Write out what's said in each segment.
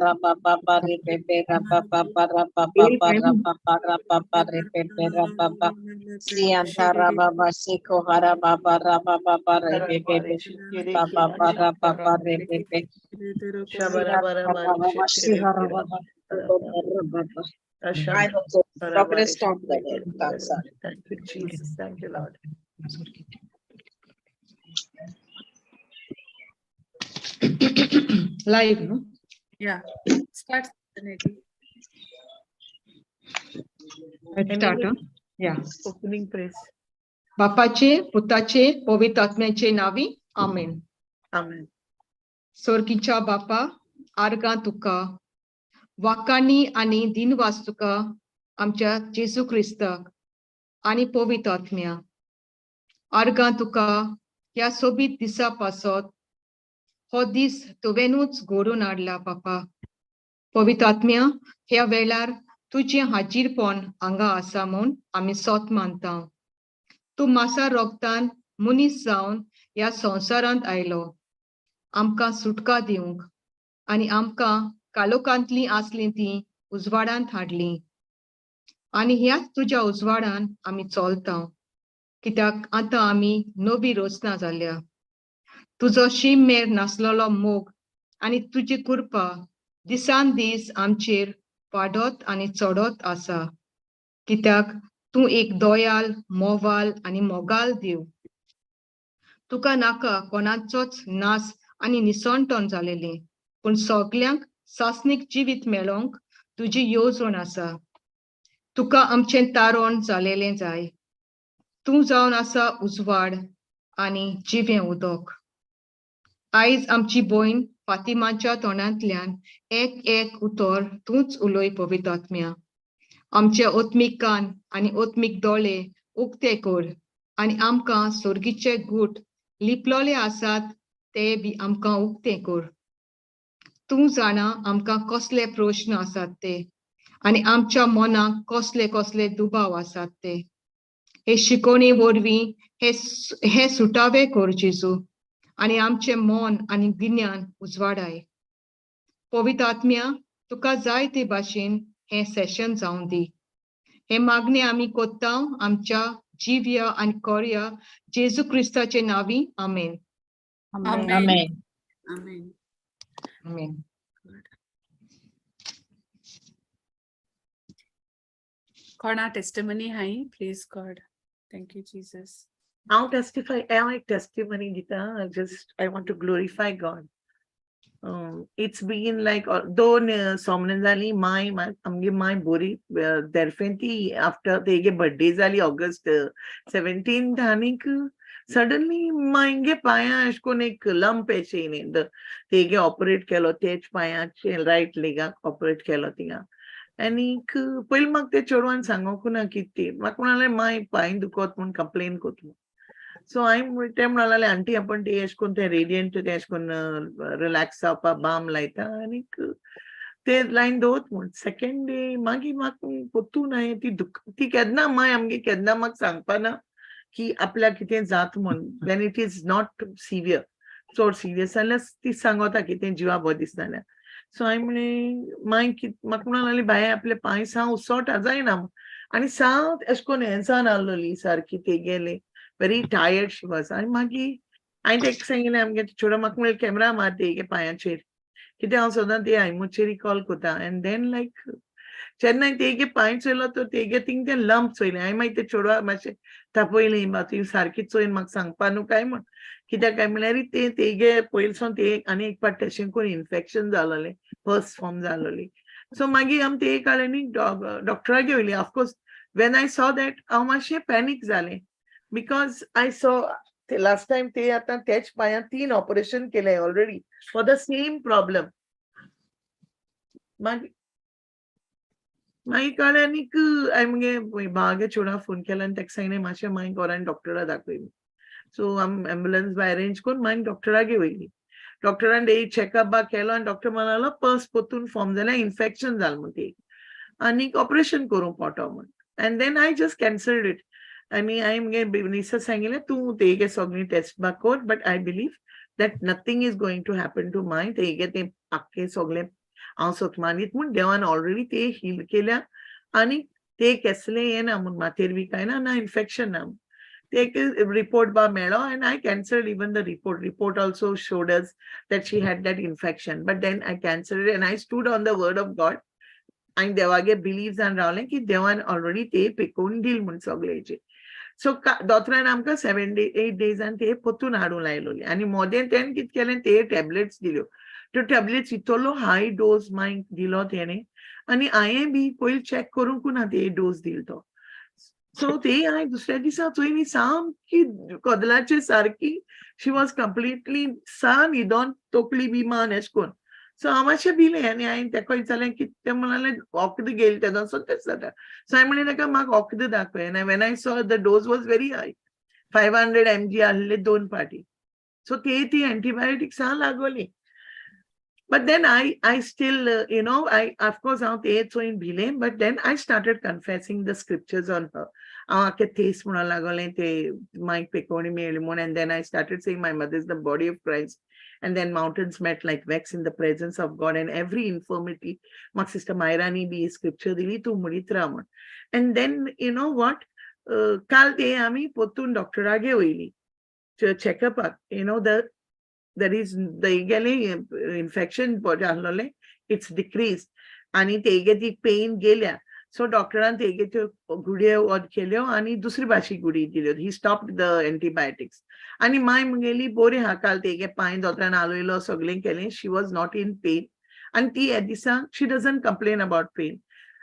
ra ba ba ba re pe pe ra ba ba ba ra ba ba ba ra ba ba ra ba ba re pe pe ra ba ba Sianta ra ba ba siko hara ba ba ra ba ba ba re pe pe pe ba ba ba ra ba ba re pe pe Sianta ra ba ba si hara ba ba ba ba ra ba ba. I hope Doctor stop the Thank you, Jesus. Thank you, Lord. Live, no? Yeah. Start. Neti. Let's start, huh? Yeah. Opening praise. बापाचे पुताचे पवित्र आत्म्याचे नावी आमेन. Amen. सोर्गीच्या बापा आर्गां तुका वाकांनी आनी दिनवास तुका आमच्या जेजू क्रिस्ताक आनी पवित्र आत्म्या. आर्गां तुका ह्या सोबीत दिसा पासत हो दीस तुवेंनूच घडोवन हाडला बापा. पवित्र आत्म्या ह्या वेळार तुजें हाजीरपण हांगा आसा म्हूण आमी सोत मानता. तूं मासा रोगतान मनीस जावन ह्या संवसारांत आयलो आमकां सुटका दिवंक आनी आमकां कालोकांतलीं आसलीं तीं उजवाडांत हाडलीं आनी ह्याच तुज्या उजवाडान आमी चलता कित्याक आतां आमी नवी रचना जाल्या. तुजो शीम मेर नासलेलो मोग आनी तुजी कृपा दिसान दीस आमचेर वाडत आनी चडत आसा कित्याक तूं एक दोयाल मोवाल आनी मोगाल देव. तुका नाका कोणाचोच नास आनी निसणटण जालेलें पूण सगल्यांक सासणीक जिवीत मेळोवंक तुजी येवजण आसा. तुका आमचें तारण जालेलें जाय. तूं जावन आसा उजवाड आनी जिवें उदक. आयज आमची भयण फातिमाच्या तोंडांतल्यान एक एक उतर तूंच उलय पवित्र आत्म्या. आमचे ओत्मीक कान आनी ओत्मीक दोळे उक्ते कर आनी आमकां सोर्गीचे गूट लिपलोले आसात ते बी आमकां उक्ते कर. तूं जाणा आमकां कसले प्रश्न आसात ते आनी आमच्या मनाक कसले कसले दुबाव आसात ते. हे शिकोवणी वरवीं हे सुटावे कर जेजू आनी आमचें मन आनी गिन्यान उजवाडाय. पवित्र आत्म्या तुका जाय ते भाशेन हें सेशन जावं दी. हे मागणें आमी कोत्ता आमच्या जिव्या आनी कोर्या जेजू क्रिस्ताचे नांवी आमेन. Amen. Amen. Amen. Amen. कोणा testimony hi? Please God. Thank you, Jesus. I'll testify. I like testimony, Gita. I want to glorify God. It's been like दोन सोमने जाली माय आमगे माय बोरी देरफेन ती आफ्टर तेगे बर्थडे जाली ऑगस्ट 17 आनीक सडनली मायगे पांया अशें करून एक लंप येशें न्ही तेगे ऑपरेट केलो तेच पांयाचे रायट लेगाक ऑपरेट केलो थिंगा आनीक पयलीं म्हाका ते चेडवान सांगूंक ना कितें ती म्हाका म्हणाले माय पांय दुखत म्हूण कंप्लेन कोता. सो हांवें ते म्हणलें आंटी आपण ते अशें करून ते रेडियंट ते अशें करून रिलॅक्स जावपा बाम लायता आनीक ते लायन दवरत म्हूण. सेकेंड डे मागीर म्हाका पोत्तून हांवें ती दुख ती केन्ना माय आमगे केन्ना म्हाका सांगपा ना की आपल्याक कितें जाता म्हूण when it is not severe. चड सिरियस जाल्यार ती सांगता कितें जिवा बरें दिसना जाल्यार. सो हांवें म्हणलें माय म्हाका म्हणूंक लागली बाये आपले पांय साव उसोट जायना आनी साव अशें करून हें जावन आहलोली सारकी ते गेले व्हेरी टायर्ड शी वॉज. आनी मागीर हांवें ताका सांगिल्लें आमगे चेडो म्हाका म्हणलें कॅमेरा मार तेगे पांयाचेर कित्याक हांव सदां ते आयमोचेर कॉल करता. एंड then लायक जेन्ना तेगे पांय चोयलो तो तेगे थिंग ते लंप चोयले. हांवें मागीर ते चेडवा मातशें तापयलें बा तुवें सारकी चोयन म्हाका सांगपा न्हू काय म्हूण कित्याक काय म्हणल्यार ते तेगे पयलीं ते आनी एक पाट तशें करून इन्फेक्शन जालोलें फर्स्ट फॉर्म जालोली. सो मागीर आमी ते काडलें न्ही डॉक्टरागेर वयली. Of course when I saw that हांव मातशें पॅनीक जालें because I saw last time ते आतां तेच पांयां 3 ऑपरेशन केलें already for the same problem. मागीर मागीर कळ्ळें आनीक हांवें मगे भावागे चेडवा फोन केलो आनी ताका सांगलें मातशें मागीर घरान डॉक्टरा दाखय. सो आमी एम्बुलन्स बा अरेंज करून मागीर डॉक्टरागेर वयली. डॉक्टरान एक चॅकअप बा केलो आनी डॉक्टर म्हणालो पस परतून फॉर्म जाल्यार इन्फेक्शन जालें म्हूण ती आनीक ऑपरेशन करूंक पडटो म्हूण. And then I just cancelled it. आनी हांवें मगे निसा सांगिल्लें तूं तेगे सगळी टेस्ट बा कर but I believe that nothing is going to happen to my तेगे तें आख्खें सगळें हांव सतमानीत म्हूण देवान ऑलरेडी ते हील केल्या आनी ते केसलें हें ना म्हूण माथेर बी कांय ना, ना इन्फेक्शन ना. ते एक रिपोर्ट बा मेळ्ळो and I cancelled even the report. Report also showed us that she had that infection, but then I cancelled and I stood on the word of God आनी देवागे बिलीव जावन रावलें की देवान ऑलरेडी ते पेकोवन दिल म्हूण सगळेचे. सो दोतोरान आमकां 7 डे 8 डेजान ते परतून हाडूंक लायलोली आनी मोदें तेणें कितें केलें, ते टॅबलेट्स दिल्यो. त्यो टॅबलेट्स इतलो हाय डोज मागीर दिलो तेणें आनी हांयें बी पयलीं चॅक करूंक ना ते डोज दिल तो. सो ते हांवें दुसऱ्या दिसा चोय न्ही, सामकी कदलाचे सारकी, she was completely सा न्हिदोन, तकली बी मान एश कोन्न. सो हांव मातशें भिलें आनी हांवें तेका विचारलें की, तें म्हणलें वखद घेयलें तेदोसो तें जाता. सो हांवें म्हणलें ताका, म्हाका वखद दाखय. आनी when I saw, the dose was very high, 500 mg आहले दोन पाटी. सो ते ती एंटीबायोटिक्सां लागोली. But then I still, I of course हांव ते चोयन भिलें, but then I started confessing the scriptures on her. हांव आख्खे तेस म्हणून लागोलें, ते मायक पेकोवणी मेळ्ळी म्हूण. And then I started saying my mother is the body of Christ and then mountains melt like wax in the presence of God and every infirmity. म्हाका sister मायरानी बी scripture दिली, तूं म्हणीत राव म्हूण. And then you know what, काल ते आमी परतून डॉक्टरागे वयली चॅकअपाक. You know the there is तेगेलें इन्फेक्शन आहलोलें, it's decrease आनी तेगे ती पेन गेल्या. सो डॉक्टरान तेगे त्यो गुडयो वद केल्यो आनी दुसरी भाशी गुडी दिल्यो. He stop the antibiotics आनी माय मुगेली बरी आहा. काल तेगे पांय दोतोरान हालयलो, सगळें केलें. She was not in pain आनी ती ह्या दिसा she doesn't complain about pain.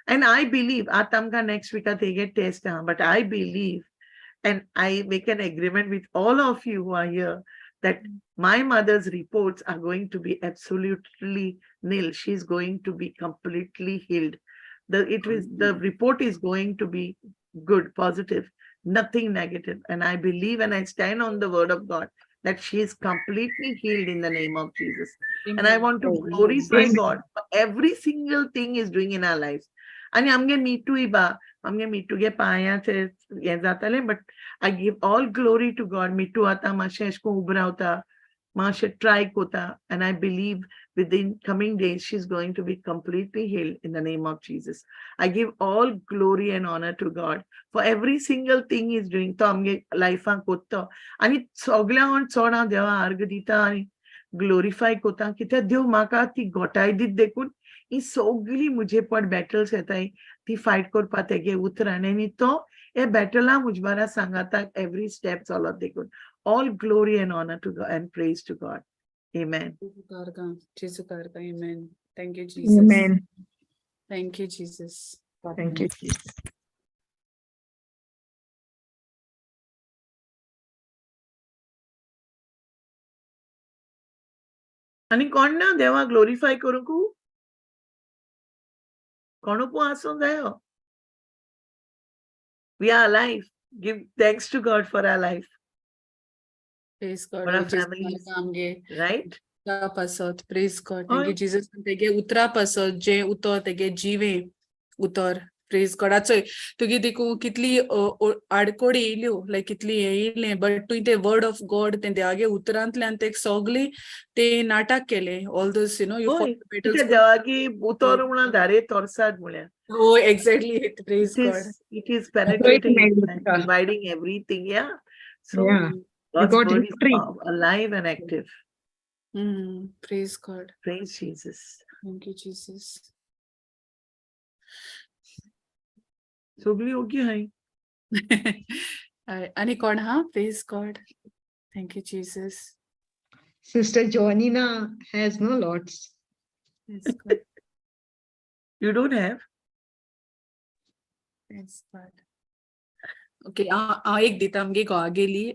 And I believe आतां आमकां नेक्स्ट विका तेगे टेस्ट आहा, but I believe and I make an agreement with all of you who are here that my mother's reports are going to be absolutely nil. She's going to be completely healed. The report is going to be good, positive, nothing negative. And I believe and I stand on the word of God that she is completely healed in the name of Jesus. And I want to glorify Amen. God for every single thing He's doing in our lives. आनी आमगे मिटूय बा, आमगे मिटूगे पांयाचे हें जातालें, but I give all glory to God. मिटू आतां मातशें अशें करून उबो रावता, मातशें ट्राय कोता and I believe within coming days she's going to be completely healed in the name of Jesus. I give all glory and honor to God for every single thing He's doing. तो आमगे लायफाक कोत्तो आनी सगळ्यांक चड हांव देवा आर्ग दिता आनी glorify कोता, कित्याक देव म्हाका ती घोटाय दीत देखून ही सगळी म्हजे पड बॅटल्स येताय, ती फायट करपा तेगे उतरान आनी तो हे बॅटला म्हजे बारा सांगाताक एवरी स्टेप चलत देखून all glory and honor to God and praise to God. Amen. Jesu karga. Amen. Thank you, Jesus. Amen. Thank you, Jesus. Thank you, Jesus. आनी कोण ना देवा ग्लोरिफाय करूंक? कोणूक आसूं जायो. We are alive. Give thanks to God for our life, Praise God. for our Jesus families. आमगे right? उतरा पासत. Praise God. Thank you, हय. Jesus. तेगे उतरा पासत, जे उतर तेगे जिवे उतर. Praise God. आचोय तुगे देखून कितली आडकोडी येयल्यो, लायक कितली हें येयलें, बट तुवें ते वर्ड ऑफ गॉड, ते देवागे उतरांतल्यान ते सगळे ते नाटक केले, all those you हय. कित्याक देवागे उतर म्हणून धारे तोरसाद म्हळ्यार. हो, exactly. Praise It God. is it is penetrating and America. Dividing everything. Yeah. So Yeah. God's got word is victory. Alive and active. Praise God. Praise Jesus. Thank you, Jesus. सगळी ओगी हाय. आनी कोण हा? Praise God. Thank you, Jesus. Sister Joanina has no lots. Praise God. You don't have? Praise God. Okay, हांव एक दिता. आमगे घोवा गेली,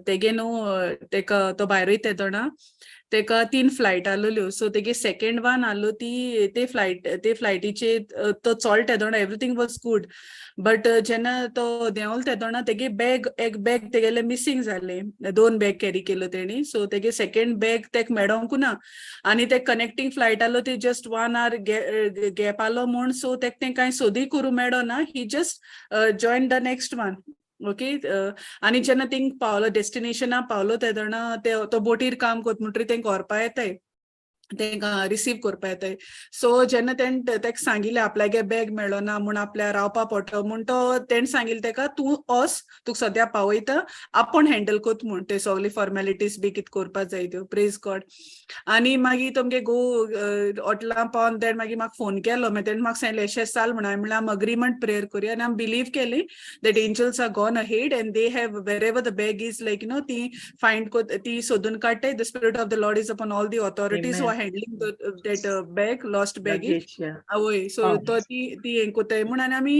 तेगे न्हू, तेका तो भायर वयता तेदोणा तेका तीन फ्लायट आसलेल्यो. सो तेगे सेकेंड वन आसलो, ती ते फ्लायट, ते फ्लायटीचे तो चोडटा तेदोणा everything was good, but जेन्ना तो देंवलो तेदोणा तेगे बॅग, एक बॅग तेगेले मिसींग जालें. दोन बॅग कॅरी केलो तेणी. सो तेगे सेकेंड बॅग तेक मेळोंकू ना आनी ते कनेक्टींग फ्लायट आसलो, ते जस्ट 1 our gap आसलो म्हूण, सो तेक तें कांय सोदी करूं मेळो ना. He just join the next one, okay? आनी जेन्ना थिंग पावलो, डेस्टिनेशना पावलो तेदोणा, ते तो बोटीर काम करता म्हणटरी तेंका व्हरपा येताय. तेंकां रिसीव करपा येताय. सो जेन्ना तेणें तेका सांगिलें आपल्यागे बॅग मेळ्ळो ना म्हूण आपल्या रावपा पडटलो म्हूण, तो तेणें सांगिलें तेका, तूं वोस, तुका सद्या पावयता, आपूण हँडल कोत म्हूण ते सगली फॉर्मेलिटीज बी कितें करपा जाय त्यो. प्रेज गॉड. आनी मागीर तुमगे घोव हॉटेलां पावन तेणें मागीर म्हाका फोन केलो. मागीर तेणें म्हाका सांगलें, अशें जाल म्हण. हांवें म्हणलें, आमी अग्रीमेंट प्रेयर करुया आनी आमी बिलीव केली that angels are gone ahead and they have, wherever the bag is, like ती find ती सोदून काडटाय. The spirit of the Lord is upon all the authorities who are Amen. Handling that bag, lost baggage. Luggage, yeah. आवय, so तो ती हें कोताय म्हूण आनी आमी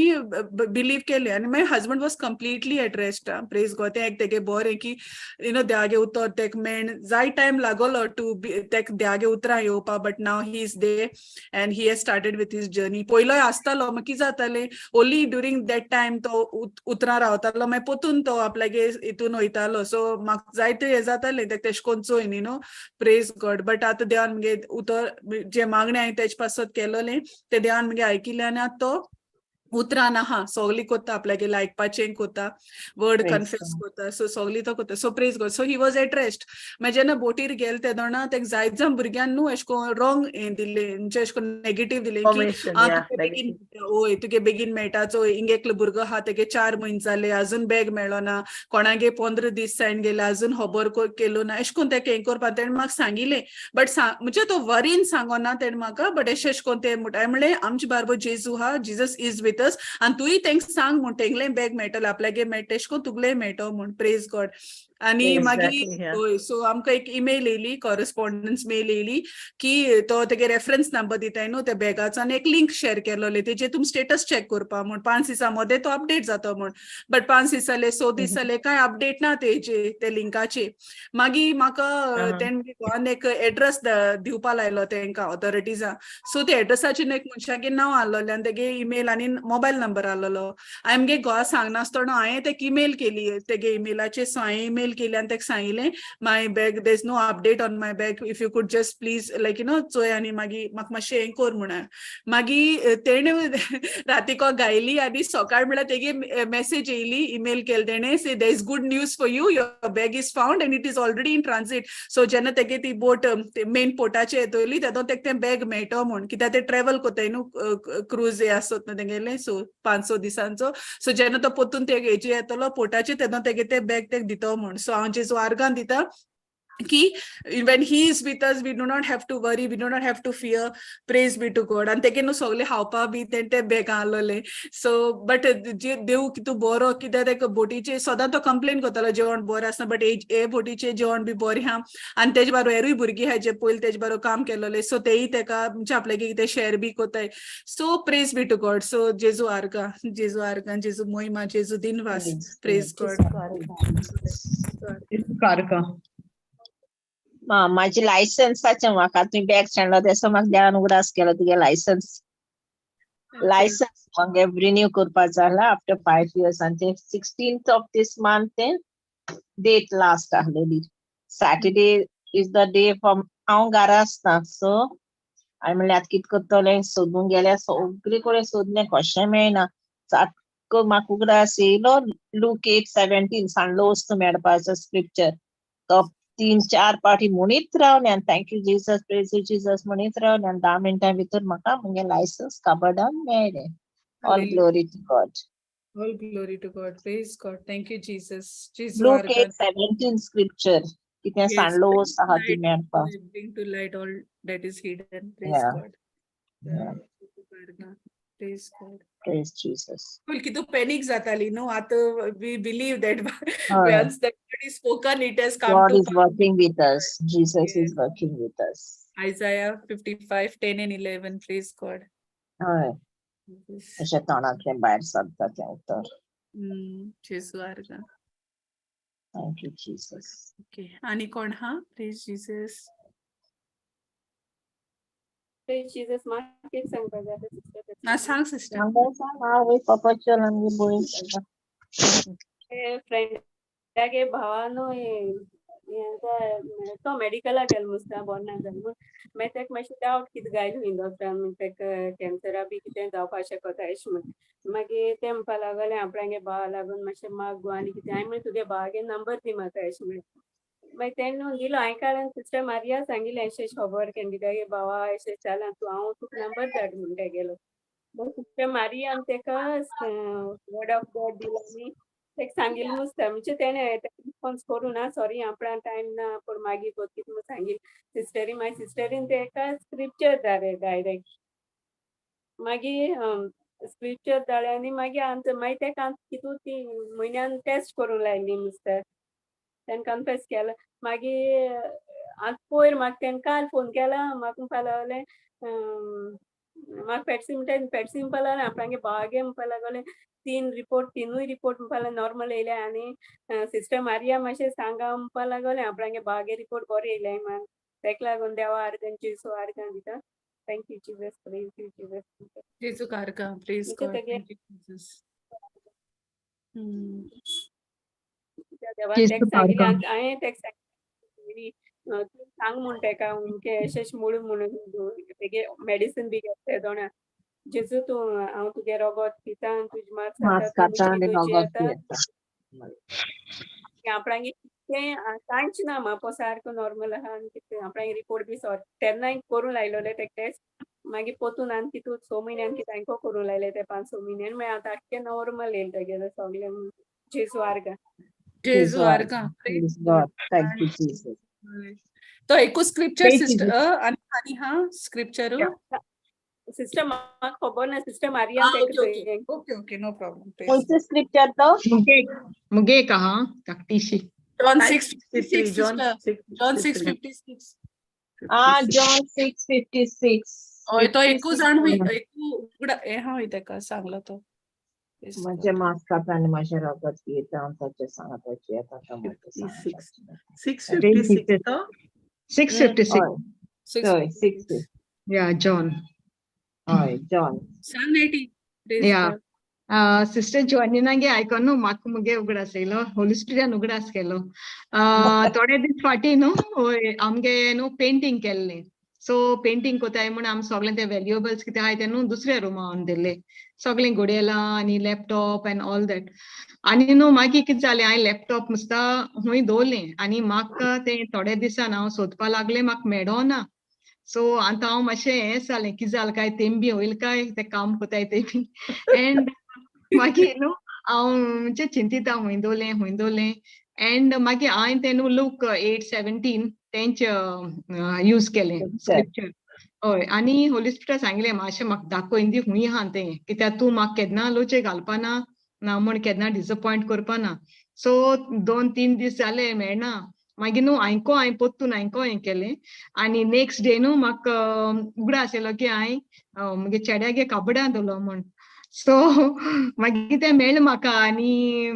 बिलीव केलें आनी मागीर husband was completely at rest, praise God. तें एक तेगे बरें की you know देवागे उतर तेक मेण जाय टायम लागलो टू तेक देवागे उतरां येवपा, but now he is there and he has started with his journey. पयलोय आसतालो, मागीर कितें जातालें, ओनली ड्युरींग that time तो उतरां रावतालो, मागीर पोतून तो आपल्यागे हितून वयतालो. सो म्हाका जायते हें जातालें तेक तेश कोन चोयन, प्रेज गॉड. बट आतां देवान मुगे उतर जे मागणें हांवें तेजे पासत केलोलें तें देवान मुगे आयकिलें आनी आतां तो उतरान आहा, सगली कोत्ता, आपल्यागे आयकपाचें कोत्ता, वर्ड Praise confess God. कोत्ता, सो सगली तो कोत्ता. So praise God. So he was at rest. मागीर जेन्ना बोटीर गेले तेदोना तेका जायत जाण भुरग्यान न्हू एशें कोन रॉंग हें दिलें, म्हणजे एशें कोन नेगेटीव दिलें की Information, आं yeah, तुगे बेगीन negative. ओय, तुगे बेगीन मेळटा, चोय हिंग एकलो भुरगो आहा, तेगे 4 म्हयने जाले, अजून बॅग मेळो ना, कोणागे 15 दीस जायन गेले, अजून खबर केलो ना, एशें कोन तेका हें करपा तेणें म्हाका सांगिलें. बट म्हणजे तो वरीन सांगोना तेणें म्हाका, बट एशें एशें कोन ते म्हणटा. हांवें म्हणलें, आमचे बारबो जेजू आहा, Jesus is with us आनी तूंय तेंका सांग म्हूण, तेंगलें बॅग मेळटलें, आपल्यागे मेळटा तेशें कोन तुगलें मेळटो म्हूण. प्रेज गॉड. आनी मागीर हय, सो आमकां एक ईमेल येयली, कॉरस्पॉन्डन्स मेल येयली की तो तेगे रेफरन्स नंबर दिताय न्हू त्या बॅगाचो आनी एक लिंक शेअर केलोले, तेजेर तुमी स्टेटस चॅक करपा म्हूण, 5 दिसां मदें तो अपडेट जाता म्हूण. बट 5 दीस जाले, 6 दीस जाले, कांय अपडेट ना तेजे ते लिंकाचे. मागीर म्हाका तेणें गोवान एक एड्रेस दिवपा लायलो तेंकां ऑथॉरिटीजां. सो ते एड्रेसाचेर एक मनशागे नांव आसलोलें आनी तेगे ईमेल आनी मोबायल नंबर आसलोलो. हांवें मगे घोवा सांगनासतना हांवें तेका ईमेल केली तेगे ईमेलाचेर. सो हांवें ईमेल केली आनी तेका सांगिलें, my bag, there is no update on my bag, if you could just please like चोय आनी मागीर म्हाका मातशें हें कर म्हणून. मागीर तेणें रातीको गायली आनी सकाळ म्हळ्यार तेगे मेसेज येयली, ईमेल केली तेणें, say there is good news for you, your bag is found and it is already in transit. So जेन्ना तेगे ती बोट मेन पोर्टाचेर येतली तेदो तेका तें बॅग मेळटो म्हूण, कित्याक ते ट्रेवल कोताय न्हू, क्रूज हे आसत न्हू तेगेलें, सो 5-6 दिसांचो. सो जेन्ना तो पोतून ते हेजेर येतलो पोर्टाचेर, तेन्ना तेगे ते बॅग तेका दितो म्हूण. सो हांव जेजू आर्गां दिता की when he is with us, we do not have to worry, we do not have to fear. Praise be to God. आनी तेगे न्हू सगळे खावपा बी तें ते बॅगां आसलोले. सो बट जे देव कितू बरो, कित्याक तेका बोटीचे सदां तो कंप्लेन करतालो जेवण बरें आसना, बट हे बोटीचे जेवण बी बरें आहा आनी तेजे बारोबर हेरूय भुरगीं आहाय जे पयलीं तेजे बरोबर काम केलोले, सो तेय तेका म्हणजे आपल्यागे कितें शेअर बी कोताय. So praise be to God. So जेजू आर्गां, जेजू आर्गां, जेजू मोहिमा, जेजू दिनवास. प्रेज गॉड. आर्गां. म्हाजी लायसन्साचें म्हाका तुवें बॅग सांडलो तेसो म्हाका देवान उगडास केलो तुगे लायसन्स. लायसन्स म्हागे रिन्यू करपा जाला आफ्टर 5 इयर्स आनी ते 16th of this month ते डेट लास्ट आसलेली. Saturday is the day for हांव घरा आसता. सो हांवें म्हणलें, आतां कितें करतलें? सोदूंक गेल्यार सगळे कडेन सोदलें, कशें मेळना. सारको म्हाका उगडास येयलो लूक 8:17, सांडलो वस्तू मेळपाचो स्क्रिप्चर. तो तीन चार पावटी म्हणीत रावलें आनी thank you Jesus, praise you Jesus म्हणीत रावलें आनी 10 मिनटां भितर म्हाका म्हगे लायसन्स कबर्डान मेळ्ळें. All glory to God. All glory to God. Praise God. Thank you, Jesus. Jesus. Luke 8:17 scripture कितें सांडलो वस्त आहा ती मेळपाक. Bring to light all that is hidden. Praise God. Praise God. Praise Jesus. फूल कितू पॅनिक जाताली न्हू. आतां we believe that हय. once that word is spoken, it has come God to is working with us. Jesus is working with us. Isaiah 55, 10 and 11. Praise God. हय. Yes. अशें तोंडांतल्यान भायर सरता तें उतर. जेजू आर्गां. Thank you Jesus. Okay. आनी कोण हा? Praise Jesus. Praise Jesus. म्हाका एक सांगपा जाय आसलें, sister. ना, सांग सिस्टर. सांग सांग. आवय पप्पाच्यो आमगे बोय. फ्रेंडागे भावा न्हू तो मेडिकलाक गेलो मुसता बरो ना जालें म्हूण. मागीर ताका मातशें डावट कितें गायलो खंय डॉक्टरान म्हूण ताका कॅन्सरा बी कितें जावपा शकता अशें म्हूण. मागीर ते म्हणपा लागले आपणागे भावा लागून मातशें माग गो आनी कितें. हांवें म्हणलें, तुगे भावागे नंबर दी म्हाका अशें म्हणलें. मागीर तेणें न्हू दिलो. हांवें काल सिस्टर मारिया सांगिल्लें अशें खबर कॅन्डिडागे भावा अशें जालां, तूं हांव तुका नंबर धाड म्हूण तेगेलो. सिस्टर मारियान तेका वर्ड ऑफ गॉड दिलो आनी तेका सांगिल्लें मुसता. म्हणजे तेणें रिस्पोन्स करूं ना, सॉरी आपणा टायम ना, पूण मागीर कितें म्हूण सांगिल्लें सिस्टरी. मागीर सिस्टरीन तेका स्क्रिप्चर धाडलें डायरेक्ट. मागीर स्क्रिप्चर धाडलें आनी मागीर आमचो मागीर तेका कितू ती म्हयन्यान टेस्ट करूंक लायली मुसता. तेणें कन्फेस केलें. मागीर आतां पयर म्हाका तेणें काल फोन केला, म्हाका म्हणपा लागलें, म्हाका पेट्सी म्हणटा, पेट्सी म्हणपा लागलें आपणागे भावागे म्हणपा लागलें तीन रिपोर्ट, तिनूय रिपोर्ट म्हणपा लागलें नॉर्मल येयले. आनी सिस्टर मारिया मातशें सांगा म्हणपा लागलें आपणागे भावागे रिपोर्ट बरे येयले म्हण. तेका लागून देवा आर्गां, जेजू आर्गां दिता. Thank you Jesus, praise you Jesus. जेजू आर्गां, प्रेज म्हणजे गॉड. तेगे thank you Jesus. देवान जेजू तेका सांगिल्लें. आर्गां. हांवें तेका सांगिल्लें, तूं सांग म्हूण तेका अमकें अशें अशें म्हणून म्हणून तेगे मेडिसीन बी घेता दोणा. जेजू तूं हांव तुगे रोगोत पिता आनी तुजें मांस मांस खाता, तूं खाता आनी म्हजी रोगोत जियेता. पियेता. आपणागे कितें कांयच ना, म्हापो सारको नॉर्मल आहा. आनी कितें आपणागे रिपोर्ट बी सॉरी तेन्नाय करूंक लायलोले ते टेस्ट. मागीर पोतून आनी कितू 6 म्हयन्यान कितें हांकां करूंक लायले ते 5-6 म्हयन्यान. मागीर आतां आख्खें नॉर्मल येयलें तेगेलें सगळें. जेजू आर्गां. जेजू आर्गां, Praise praise God. Thank you, Jesus. तो एकूच स्क्रिप्चर Praise sister Jesus. आनी आनी हा स्क्रिप्चर. सिस्टर म्हाका खबर ना, sister Maria. Okay okay okay okay, no problem. खंयचो स्क्रिप्चर तो? मुगे मुगे एक आहा धाकटीशी. John 6:56. John sister, John 6:56. Ah, John 6:56. हय, तो एकूच जाण एकू उगडा हें हा तेका सांगलो तो. म्हजें मांस खाता आनी म्हजें रगत पियेता हांव ताचे सांगाताची येता तो म्हज्या 56. सांगाताची. 6:56 तो. 6:56. हय, हय, 6. या जॉन. हय, जॉन. सांग नेटी. या सिस्टर जॉनिनागे आयकोन न्हू म्हाका मुगे उगडास येयलो, होली स्पिरिटान उगडास केलो. थोडे दीस फाटीं न्हू हय आमगे न्हू पेंटींग केल्लें. सो पेंटींग कोताय म्हूण आमी सगळें ते व्हॅल्युएबल्स कितें आहाय ते न्हू दुसऱ्या रुमा हाडून दिल्ले, सगळें घडयेलां आनी लॅपटॉप एंड ऑल that. आनी न्हू मागीर कितें जालें, हांवें लॅपटॉप मुस्ता खूंय दवरलें आनी म्हाका तें थोडे दिसान हांव सोदपा लागलें, म्हाका मेळोना. सो आतां हांव मातशें हें जालें, कितें जालें काय तें बी होयल काय तें काम कोताय तें बी. एंड मागीर न्हू हांव म्हणजे चिंतिता खूंय दवरलें खूंय दवरलें. एंड मागीर हांवें तें न्हू लूक 8:17 तेंच यूज केलें स्क्रिप्चर. हय, आनी होली स्पिरिटान सांगलें मातशें म्हाका दाखय दी खूंय आहा तें, कित्याक तूं म्हाका केन्ना लोचे घालपाना ना म्हूण केन्ना डिसअपॉयंट करपाना. सो 2-3 दीस जाले मेळना. मागीर न्हू हांयको हांवें पोत्तून हांयको हें केलें आनी नेक्स्ट डे न्हू म्हाका उगडास येयलो की हांवें मुगे चेड्यागे काबडां दवरलो म्हूण. सो मागीर तें मेळ्ळें म्हाका आनी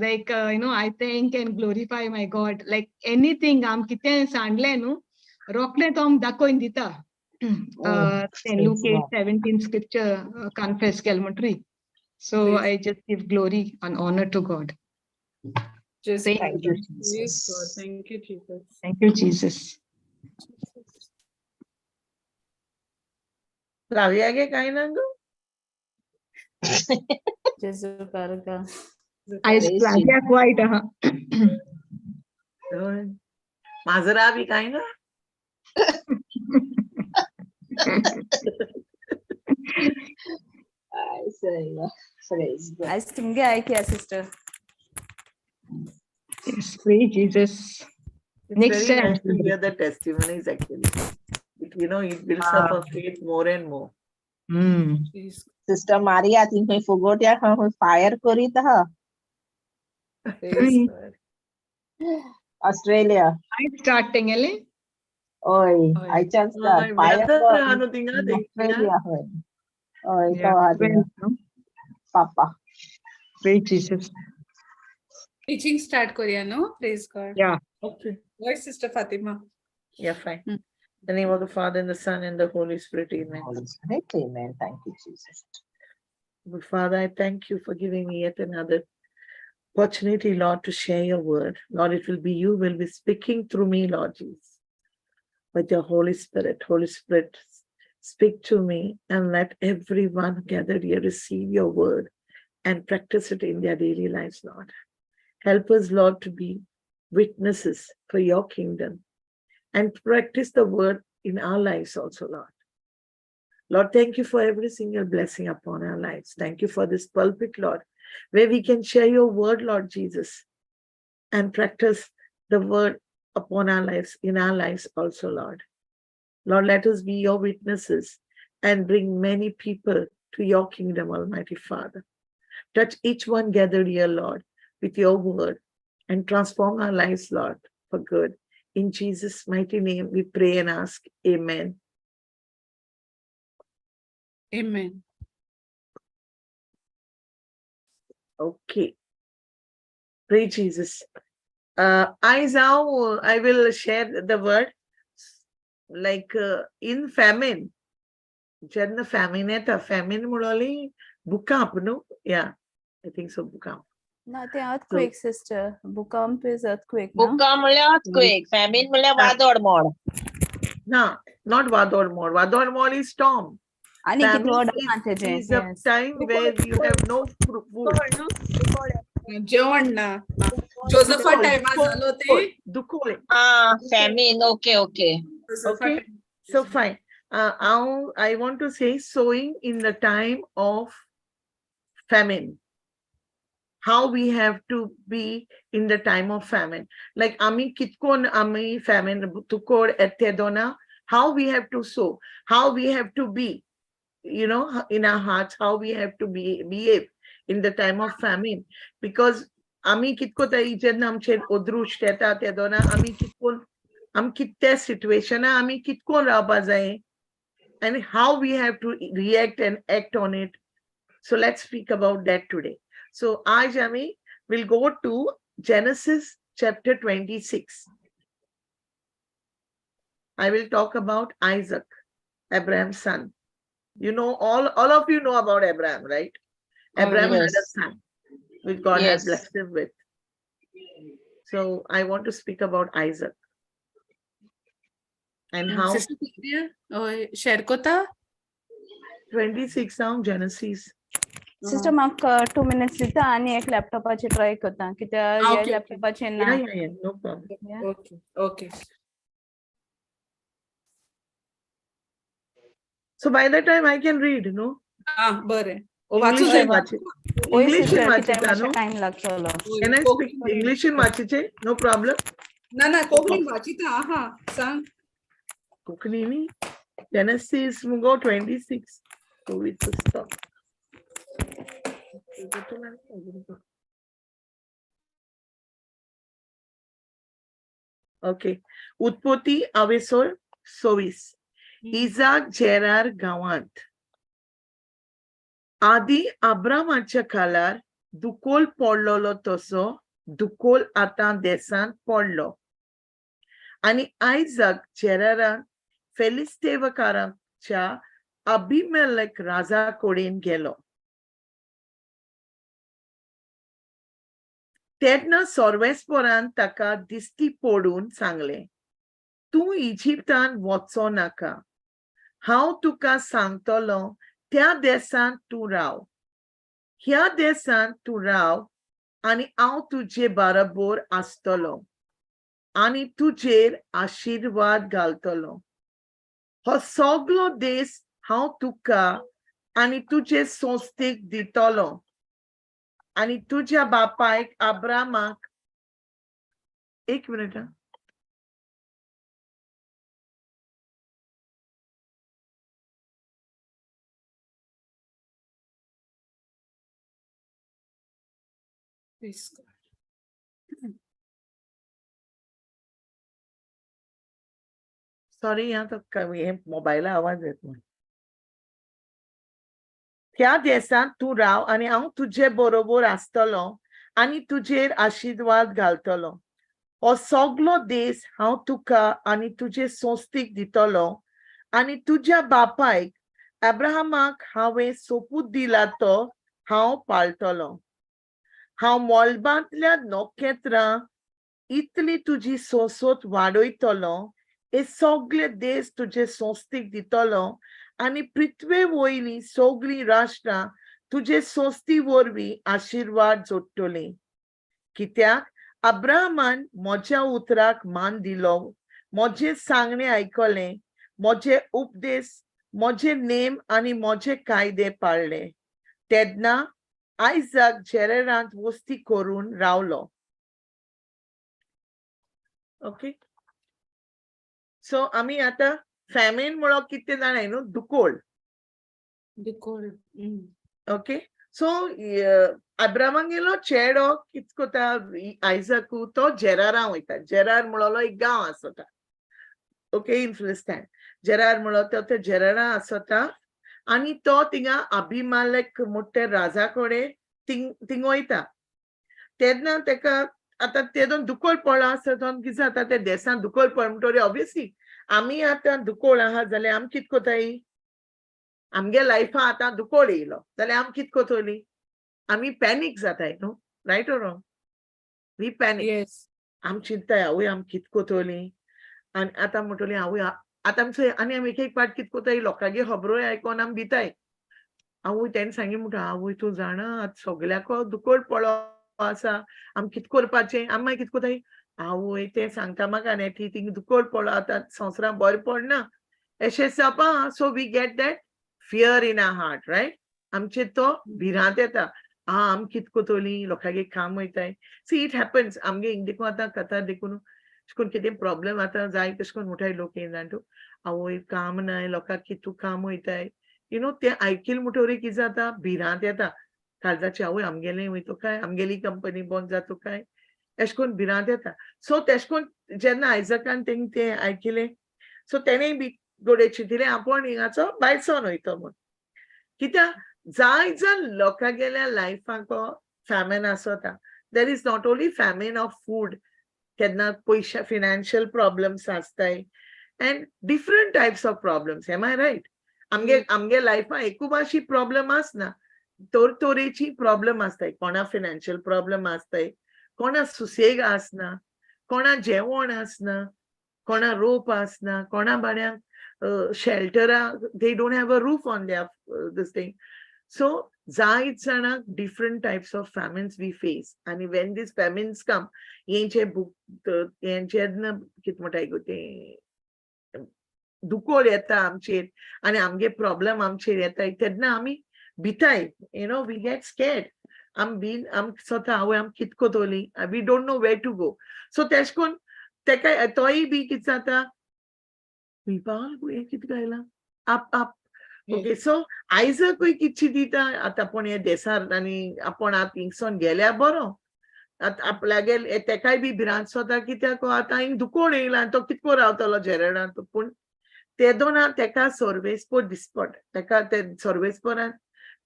like you know I thank and glorify my God. Like anything आम कितें सांडलें न्हू रोखडें तो आमकां दाखोवन दिता. तें लूक 8:17 स्क्रिप्चर कन्फेस केलें म्हणटरी. So I just give glory and honour to God. Thank you, Praise God. Jesus. Thank you, Jesus. Thank you Jesus. लावया गे काय ना गो? जेजू आर्गां. आयज Praise Flavia quite आहा. हय, माजरा बी काय ना? Ay, Praise God. आयज तुमगे आयकया sister. Yes, praise Jesus. It's Next very time. nice to hear the testimonies actually. It, you know, it builds up our faith more and more. Praise Sister Maria, ती खंय फुगोट्या खंय fire करीत आहा. Praise God. Australia. I start तेंगेलें. हय, हय. आयच्यान start. हय, fire weather आहा न्हू थिंगा तेंगेल्या. ऑस्ट्रेलिया. हय हय, Yeah, तो आहा well, थिंगा. no? पापा. Praise Jesus. Teaching start करूया न्हू? Praise God. Yeah. Okay. Voice Sister Fatima. Yeah, fine. Mm. In the name of the Father and the Son and the Holy Spirit, amen. Holy Spirit, amen. Thank you, Jesus. Good Father, I thank you for giving me yet another opportunity, Lord, to share your word. Lord, it will be you will be speaking through me, Lord Jesus, with your Holy Spirit. Holy Spirit, speak to me and let everyone gathered here receive your word and practice it in their daily lives, Lord. Help us, Lord, to be witnesses for your kingdom and practice the word in our lives also, Lord. Lord, thank you for every single blessing upon our lives. Thank you for this pulpit, Lord, where we can share your word, Lord Jesus, and practice the word upon our lives, in our lives also, Lord. Lord, let us be your witnesses and bring many people to your kingdom, Almighty Father. Touch each one gathered here, Lord, with your word and transform our lives, Lord, for good. In Jesus' mighty name, we pray and ask. Amen. Amen. Okay. Pray Jesus. I will share the word like in famine. जेन्ना famine येता, famine म्हणली भूकंप, no? Yeah, I think so, भूकंप. ना ते earthquake, sister. भूकंप is earthquake, no? भूकंप म्हणल्यार earthquake, famine म्हणल्यार वादळ मोड. ना, not वादळ मोड. वादळ मोड is storm. आनी कितें Famine word आहा तेजें, is a yes. time where you have no food. जेवण ना. जोसेफा टायमा जालो ते. दुकोळ. Ah, famine, okay, okay. Okay, so fine. I want to say sowing in the time of famine. How we have to be in the time of famine. Like ami kitkon ami famine tukor etedona. How we have to sow, how we have to be, you know, in our hearts, how we have to be behave in the time of famine. Because ami kitko tai जेन्ना आमचेर अदृश्ट येता तेदोना आमी कितकोन आम कितल्या सिट्युएशना आमी कितकोन रावपा जाय and how we have to react and act on it. So let's speak about that today. So आज आमी will go to Genesis chapter 26. I will talk about Isaac, Abraham's son. You know, all of you know about Abraham, right? Abraham had a Yes. son, which God had Yes. blessed him with. So I want to speak about Isaac. And how Sister Claudia, हय share कोता? 26 हांव Genesis. Sister, म्हाका 2 minutes दिता आनी एक लॅपटॉपाचेर try करता कित्याक ह्या Okay. लॅपटॉपाचेर ना. Yeah, no problem. Yeah. Okay, okay. So by the time I can read, no? Ah, बरें. वाचू English जाय. वाची. ओय English sister, कित्याक वाचिता, मातशें no? Time लागतलो. Can I speak English in वाचिचे? No problem. ना ना, कोंकणी वाचिता आहा, सांग. कोंकणी न्ही. Genesis मुगो 26. कोवीड पुस्तक. Okay. उत्पत्ती अवेसोर 26. इजाक जेरार गांवांत आदी अब्रामाच्या काळार दुकोल पडलेलो तसो दुकोल आतां देसांत पडलो आनी आयजाक जेरारान फेलिस्तेवकारांच्या अभिमेलक राजा कडेन गेलो. तेन्ना सर्वेस्परान ताका दिश्टी पडून सांगलें, तूं इजिप्तान वचो नाका, हांव तुका सांगतलो त्या देसांत तूं राव, ह्या देसांत तूं राव आनी हांव तुजे बरोबर आसतलो आनी तुजेर आशिर्वाद घालतलो. हो सगलो देस हांव तुका आनी तुजे संस्थेक दितलो आनी तुज्या बापायक अब्रामाक. एक मिनिट. Praise God. Sorry, ह्या तो हे मोबायला आवाज येत म्हण. त्या देसांत तूं राव आनी हांव तुजे बरोबर आसतलो आनी तुजेर आशिर्वाद घालतलो. हो सगलो देस हांव तुका आनी तुजे संस्थेक दितलो आनी तुज्या बापायक अब्राहमाक हांवें सोपूत दिला तो हांव पाळटलो. हांव मोलबांतल्या नखेत्रां इतली तुजी सोंसत वाडयतलो, हे सगळे देश तुजे संस्थेक दितलो आनी पृथ्वे वयलीं सगळीं राष्ट्रां तुजे संस्थी वरवीं आशिर्वाद जोडटलीं. कित्याक अब्राहमान म्हज्या उतराक मान दिलो, म्हजें सांगणें आयकलें, म्हजे उपदेश, म्हजे नेम आनी म्हजे कायदे पाळ्ळे, तेन्ना आयजाक जेरेरांत वस्ती करून रावलो. ओके, सो आमी आतां फॅमिन म्हणो कितें जाणाय न्हू? दुकोळ. दुकोळ. ओके, सो अब्रामागेलो चेडो कित कोता, आयजाकू, तो जेरारा वयता. जेरार म्हणलो एक गांव आसता, ओके, इन फिलिस्तान. जेरार म्हणलो तो ते जेरारा आसता आनी तो थिंगा अभिमालेक मोठे राजा कडेन थिंग वयता. तेन्ना तेका आतां तेदोन दुकोळ पडलो आसता. तो कितें जाता, ते देसान दुकोळ पड म्हणटरी ऑब्वियसली आमी आतां दुकोळ आहा जाल्यार आमी कित कोताय? आमगे लायफा आतां दुकोळ येयलो जाल्यार आमी कित कोतोली? आमी पॅनीक जाताय न्हू? Right or wrong? We panic. Yes. आमी चिंताय, आवय, आमी कित कोतोली? आनी आतां म्हणटली, आवय, आतां आमचे आनी आमी एक एक पाट कित कोताय, लोकांगे खबरोय आयकोन आमी भिताय. आवय, तेणें सांगी म्हणटा, आवय, तूं जाणा, आतां सगल्याक दुकोळ पडलो आसा, आमी कित करपाचें? आमी मागीर कित कोताय? आवय, तें सांगता म्हाका नेटी, थिंग दुकोळ पडलो, आतां संवसारां बरें पडना एशें जावपा. So we get that fear in our heart, right? आमचे तो भिरांत येता, आ, आमी कित कोतोली? लोकांगे काम वयताय. See, it happens. आमगे हिंग देखून आतां कथा देखून अशें करून कितें प्रॉब्लम आतां जाय तशें करून म्हणटाय लोक येयना तूं, आवय, काम नाय, लोकांक कितू काम वयताय. You know तें आयकील म्हणटरी कितें जाता? भिरांत येता काळजाची. आवय, आमगेलें वयतो काय? आमगेली कंपनी बंद जाता काय? एशें करून भिरांत येता. सो तेशें करून जेन्ना आयजकान तेंग तें आयकिलें, सो तेणें बी गोडे चिंतिलें, आपूण हिंगाचो भायरसोन वयतो म्हूण. कित्याक जाय जाण लोकांगेल्या लायफाक फॅमिन आसता. There is not only famine of food, केन्ना पयशे, फिनान्शियल प्रॉब्लम्स आसताय and different types of problems. Am I right? आमगे लायफान एकू भाशी प्रॉब्लम आसना, तोरेची प्रॉब्लम आसताय. कोणा फिनान्शियल प्रॉब्लम आसताय, कोणा सुसेग आसना, कोणा जेवण आसना, कोणा रोप आसना, कोणा बाड्यांक शेल्टरा, they don't have a roof on their this thing. So जायत जाणांक different types of famines we face. आनी when these famines come, हेंचे बुक हें जेन्ना कितें म्हणटाय गो तें, दुकोळ येता आमचेर आनी आमगे प्रॉब्लम आमचेर येता, तेन्ना आमी भिताय. We get scared. आम बीन आम स्वता, आवय, आम कित Kotoli? We don't know where to go. So तेश कोन तेका तोय बी कित जाता, हें कितें गायलां आप आप. ओके, सो आयजकूय कितशी दिता, आतां आपूण हे देसार आनी आपूण आतां हिंगसोन गेल्यार बरो. आतां आपल्यागेर तेकाय बी भिरांत सोता, कित्याक आतां हिंग दुकोळ येयला आनी तो कितको रावतलो जेरडान? पूण तेदोना तेका सर्वेस्पोर दिसपट, तेका ते सर्वेस्पोरान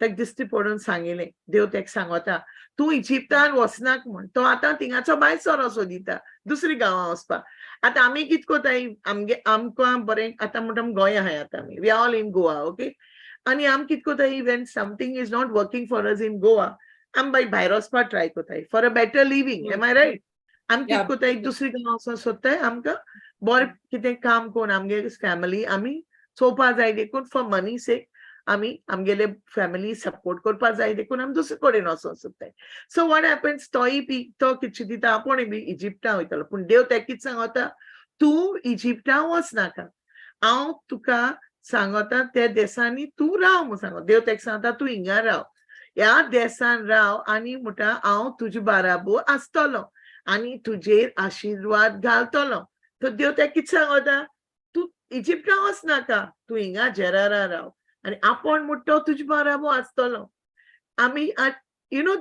तेका दिश्टी पडून सांगिलें, देव तेका सांगता, तूं इजिप्तान वचनाक म्हूण. तो आतां थिंगाचो भायर सरो सोदिता दुसरी गांवां वचपाक. आतां आमी कित कोताय? आमगे आमकां बरें आतां म्हणटा, आमी गोंया आहाय आतां, आमी we all in Goa, okay? आनी आमी कित कोताय? When something is not working for us in Goa, आमी मागीर भायर वचपाक ट्राय कोताय for a better living. Am I right? आमी कित कोताय? दुसरी गांव वचोन सोदताय, आमकां बरें कितें काम करून आमगे फॅमिली आमी चोवपा जाय देखून, फॉर मनी सेक, आमी आमगेले फॅमिली सपोर्ट करपा जाय देखून आमी दुसरे कडेन वचोन सोदताय. सो what happens, तोय बी तो कितें चिंतता, आपूण बी इजिप्ता वयतलो. पूण देव तेका कितें सांगता? तूं इजिप्ता वचनाका, हांव तुका सांगता, त्या देसांनी तूं राव म्हूण सांगता. देव तेका सांगता, तूं हिंगा राव, ह्या देसान राव आनी म्हणटा, हांव तुजे बाराबोर आसतलो आनी तुजेर आशिर्वाद घालतलो. तर देव तेका कितें सांगता? तूं इजिप्ता वचनाका, तूं हिंगा जेरारा राव आनी आपूण म्हणटा तो तुजे बाराबोर आसतलो. आमी,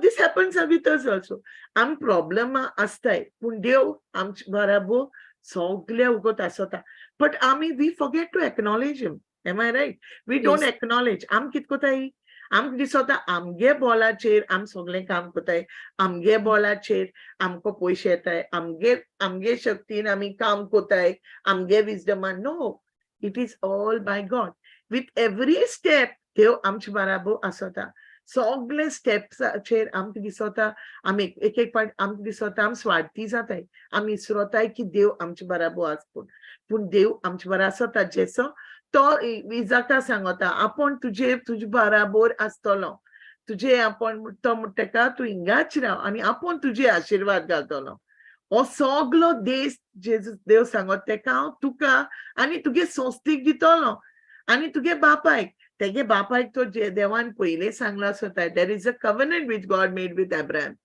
this happens with us also. आमी प्रॉब्लम आसताय, पूण देव आमचे बाराबोर सगळे वगत आसता, बट आमी we forget to acknowledge him. Am I right? We don't Yes. acknowledge. आमी कित कोताय? आमकां दिसता आमगे बोलाचेर आमी सगळें काम कोताय, आमगे बोलाचेर आमकां पयशे येताय, आमगे शक्तीन आमी काम कोताय, आमगे विजडमान. No, it is all by God. With every step देव आमचे बाराबोर आसता. सगळे स्टेप्साचेर आमकां दिसता, आमी एक एक पाट आमकां दिसता आमी स्वार्थी जाताय, आमी विसरोताय की देव आमचे बाराबोर आसा. पूण देव आमचे बरोबर आसता. जेसो तो इजाका सांगता, आपूण तुजे बाराबोर आसतलो, तुजे आपूण, तो म्हणटा तेका, तूं हिंगाच राव आनी आपूण तुजे आशिर्वाद घालतलो. हो सगलो देश जेजू देव सांगत तेका हांव तुका आनी तुगे संस्थेक दितलो आनी तुगे बापायक. तेगे बापायक तो जे देवान पयले सांगला आसता, there is a covenant which God made with Abraham.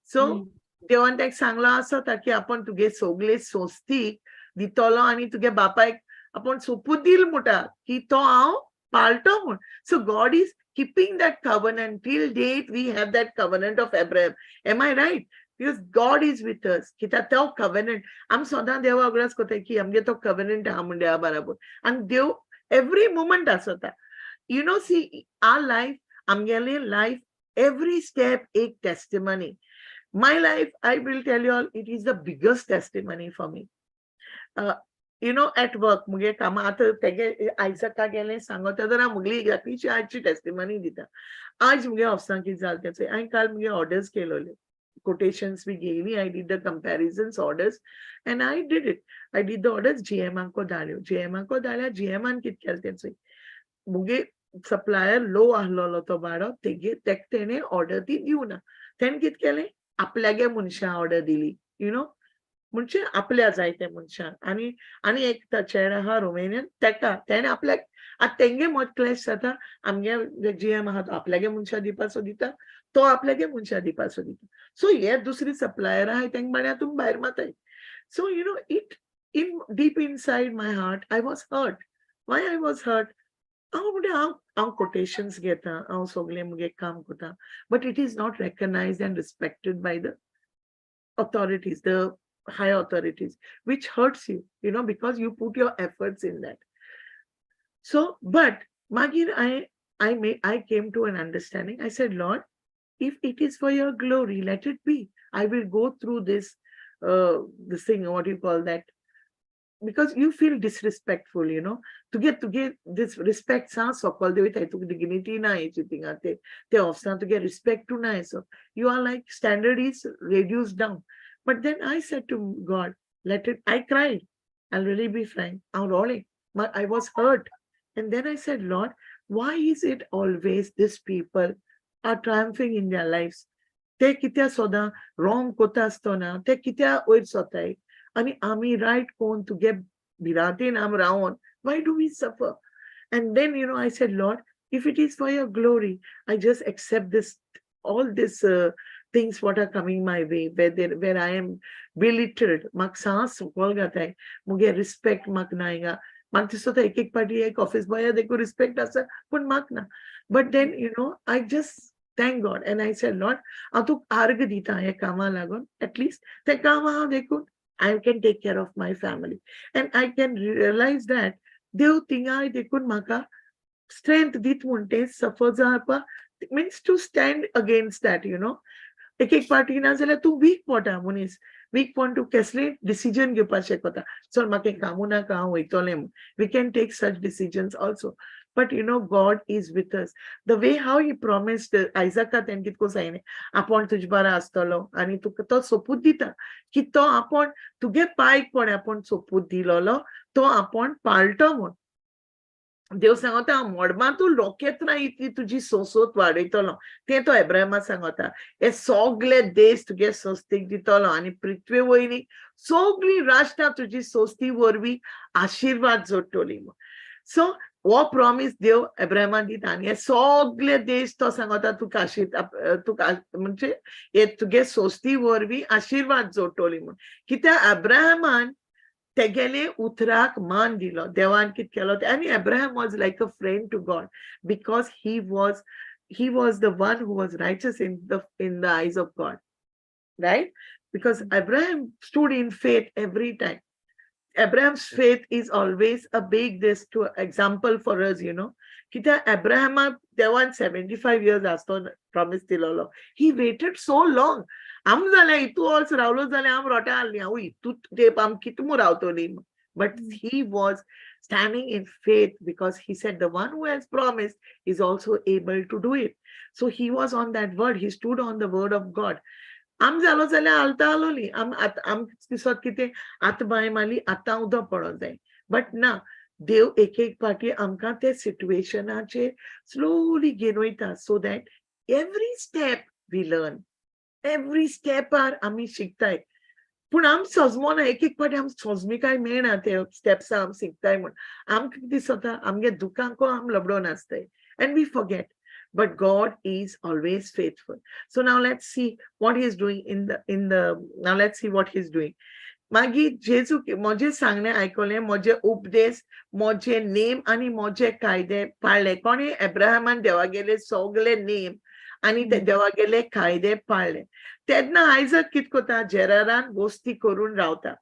So देवान तेका सांगला आसता की आपण तुगे सगले संस्थीक दितलो आनी तुगे बापायक आपूण सोपूत दिल म्हणटा की तो हांव पाळटो म्हूण. So God is keeping that covenant till date. We have that covenant of Abraham. Am I right? Because God is with us. कित्याक तो covenant आमी सदां देवा उगडास करता की आमगे तो covenant आहा म्हूण देवा बराबर आनी देव every moment आसता. You know, see, our life, आमगेले life, every step एक testimony. My life, I will tell you all, it is the biggest testimony for me. At work, मुगे कामा आतां तेगे आयजका गेले सांगता जाल्यार मुगली एकलीची आजची टेस्टिमनी दिता. आज मुगे ऑफिसांत कितें जालें तें हांवें काल मुगे ऑर्डर्स केलोले, quotations B घेयली. I did the comparisons, orders, and I did it. I did the orders. जीएमाको धाडल्यो. जीएमाको धाडल्या, जीएमान कितें केलें तें चोय. मुगे सप्लायर लो आहलोलो तो भाडो तेगे, तेक तेणें ऑर्डर ती दिवना. तेणें कितें केलें, आपल्यागे मनशां ऑर्डर दिली, you know, म्हणजे आपल्या जाय त्या मनशान. आनी आनी एक चेडो आहा रोमेनियन, तेका तेणें आपल्याक. आतां तेंगे मत क्लॅश जाता. आमगे जीएम आहा तो आपल्यागे मनशां दिवपाचो दिता, तो आपल्यागे मनशां दिवपाचो दिता. सो हे दुसरी सप्लायर आहाय तेंका बाण्या तुमी भायर मारताय. So it in deep inside my heart, I was hurt. Why I was hurt? हांव म्हणजे हांव कोटेशन्स घेता, हांव सगळें मुगे काम करता, but it is not recognized and respected by the authorities, the high authorities, which hurts you, because you put your efforts in that. So, but मागीर, I came to an understanding. I said, "Lord, if it is for your glory, let it be. I will go through this thing, what do you call that?" Because you feel disrespectful, to get this respect sa so-called तुका dignity ना हेची थिंगा ते ते ऑफिसान तुगे respect ना. So you are like, standard is reduced down. But then I said to God, "Let it." I cried. I'll really be frank. I'm rolling. I was hurt. And then I said, "Lord, why is it always these people are triumphing in their lives? ते कित्या सदां wrong कोता आसतना ते कित्या वयर सोताय आनी आमी रायट कोन तुगे भिरांतेन आम रावोन, why do we suffer?" And then I said, "Lord, if it is for your glory, I just accept this, all this things what are coming my way, where I am belittled." म्हाका सांस सकयल घाताय, मुगे respect म्हाका ना हिंगा. म्हाका दिसता एक एक पाटी एक ऑफिस बॉया देखून रिस्पेक्ट आसा पूण म्हाका ना. But then I just thank God and I said, "Lord, हांव तुका आर्ग दिता हे कामा लागून. एटलिस्ट तें काम हांव देखून I can take care of my family and I can realize that देव थिंगाय देखून म्हाका स्ट्रेंथ दीत म्हूण तें सफर जावपा," means to stand against that. एक एक पार्टी ना जाल्यार तूं वीक पडटा मनीस, वीक पडून तूं कसलेय डिसिजन घेवपाक शकता, चल म्हाका हें कामूं नाका, हांव वयतलें म्हूण. We can take such decisions also. But God is with us. The way how he promised आयजाका, तेणें कितको सांगलें, आपूण तुजे बारा आसतलो आनी तुका तो सोपूत दिता की तो आपूण तुगे पायक पण आपूण सोपूत दिलोलो तो आपूण पाळटो म्हूण. देव सांगता, हांव मडबांतू रोखेत इतली तुजी सोंसोत वाडयतलो. तें तो एब्राहिमा सांगता, हे सगळे देश तुगे संस्थेक दितलो आनी पृथ्वे वयली सगळी राष्ट्रां तुजी संस्थी वरवीं आशिर्वाद जोडटली. सो हो प्रॉमीस देव एब्राहिमा दिता आनी हे सगळे देश तो सांगता तुका तुका म्हणजे हे तुगे संस्थी वरवीं आशिर्वाद जोडटली म्हूण. कित्याक अब्राहमान तेगेले उतराक मान दिलो. देवान कित केलो आनी Abraham was like a friend to God because he was the one who was righteous in the eyes of God, right? Because Abraham stood in faith every time. Abraham's faith is always a big this to example for us. कित्याक अब्राहमाक देवान 75 years आसतो promise दिलोलो. He waited so long. आम जाल्यार इतू वर्स रावलो जाल्यार आम रोट्या आहली, हांव इतू तेंप आम कितू म्हूण रावतली? But he was standing in faith because he said the one who has promised is also able to do it. So he was on that word. He stood on the word of God. आम जालो जाल्यार हालता आलोली आम. आम दिसत कितें, आतां बांय मारली, आतां उदक पडोंक जाय. बट ना, देव एक एक पाटी आमकां ते सिट्युएशनाचेर स्लोली घेवन वयता so that every step we learn, every स्टेपार आमी शिकताय. पूण आम सजमोना, एक एक पाटी आम सोजमिकाय मेळना ते स्टेप्स आम शिकताय म्हूण. आमकां कितें दिसता, आमगे दुखांको आम लबडोन आसताय and we forget. But God is always faithful. So now let's see what he is doing in the now let's see what he is doing. मागीर जेजू म्हजें सांगणें आयकलें, म्हजे उपदेश, म्हजे नेम आनी म्हजे कायदे पाळ्ळे. कोणी? एब्राहमान देवागेले सगळे नेम आनी ते देवागेले कायदे पाळ्ळे. तेन्ना आयजक कित कोता? जेरारान वस्ती करून रावता.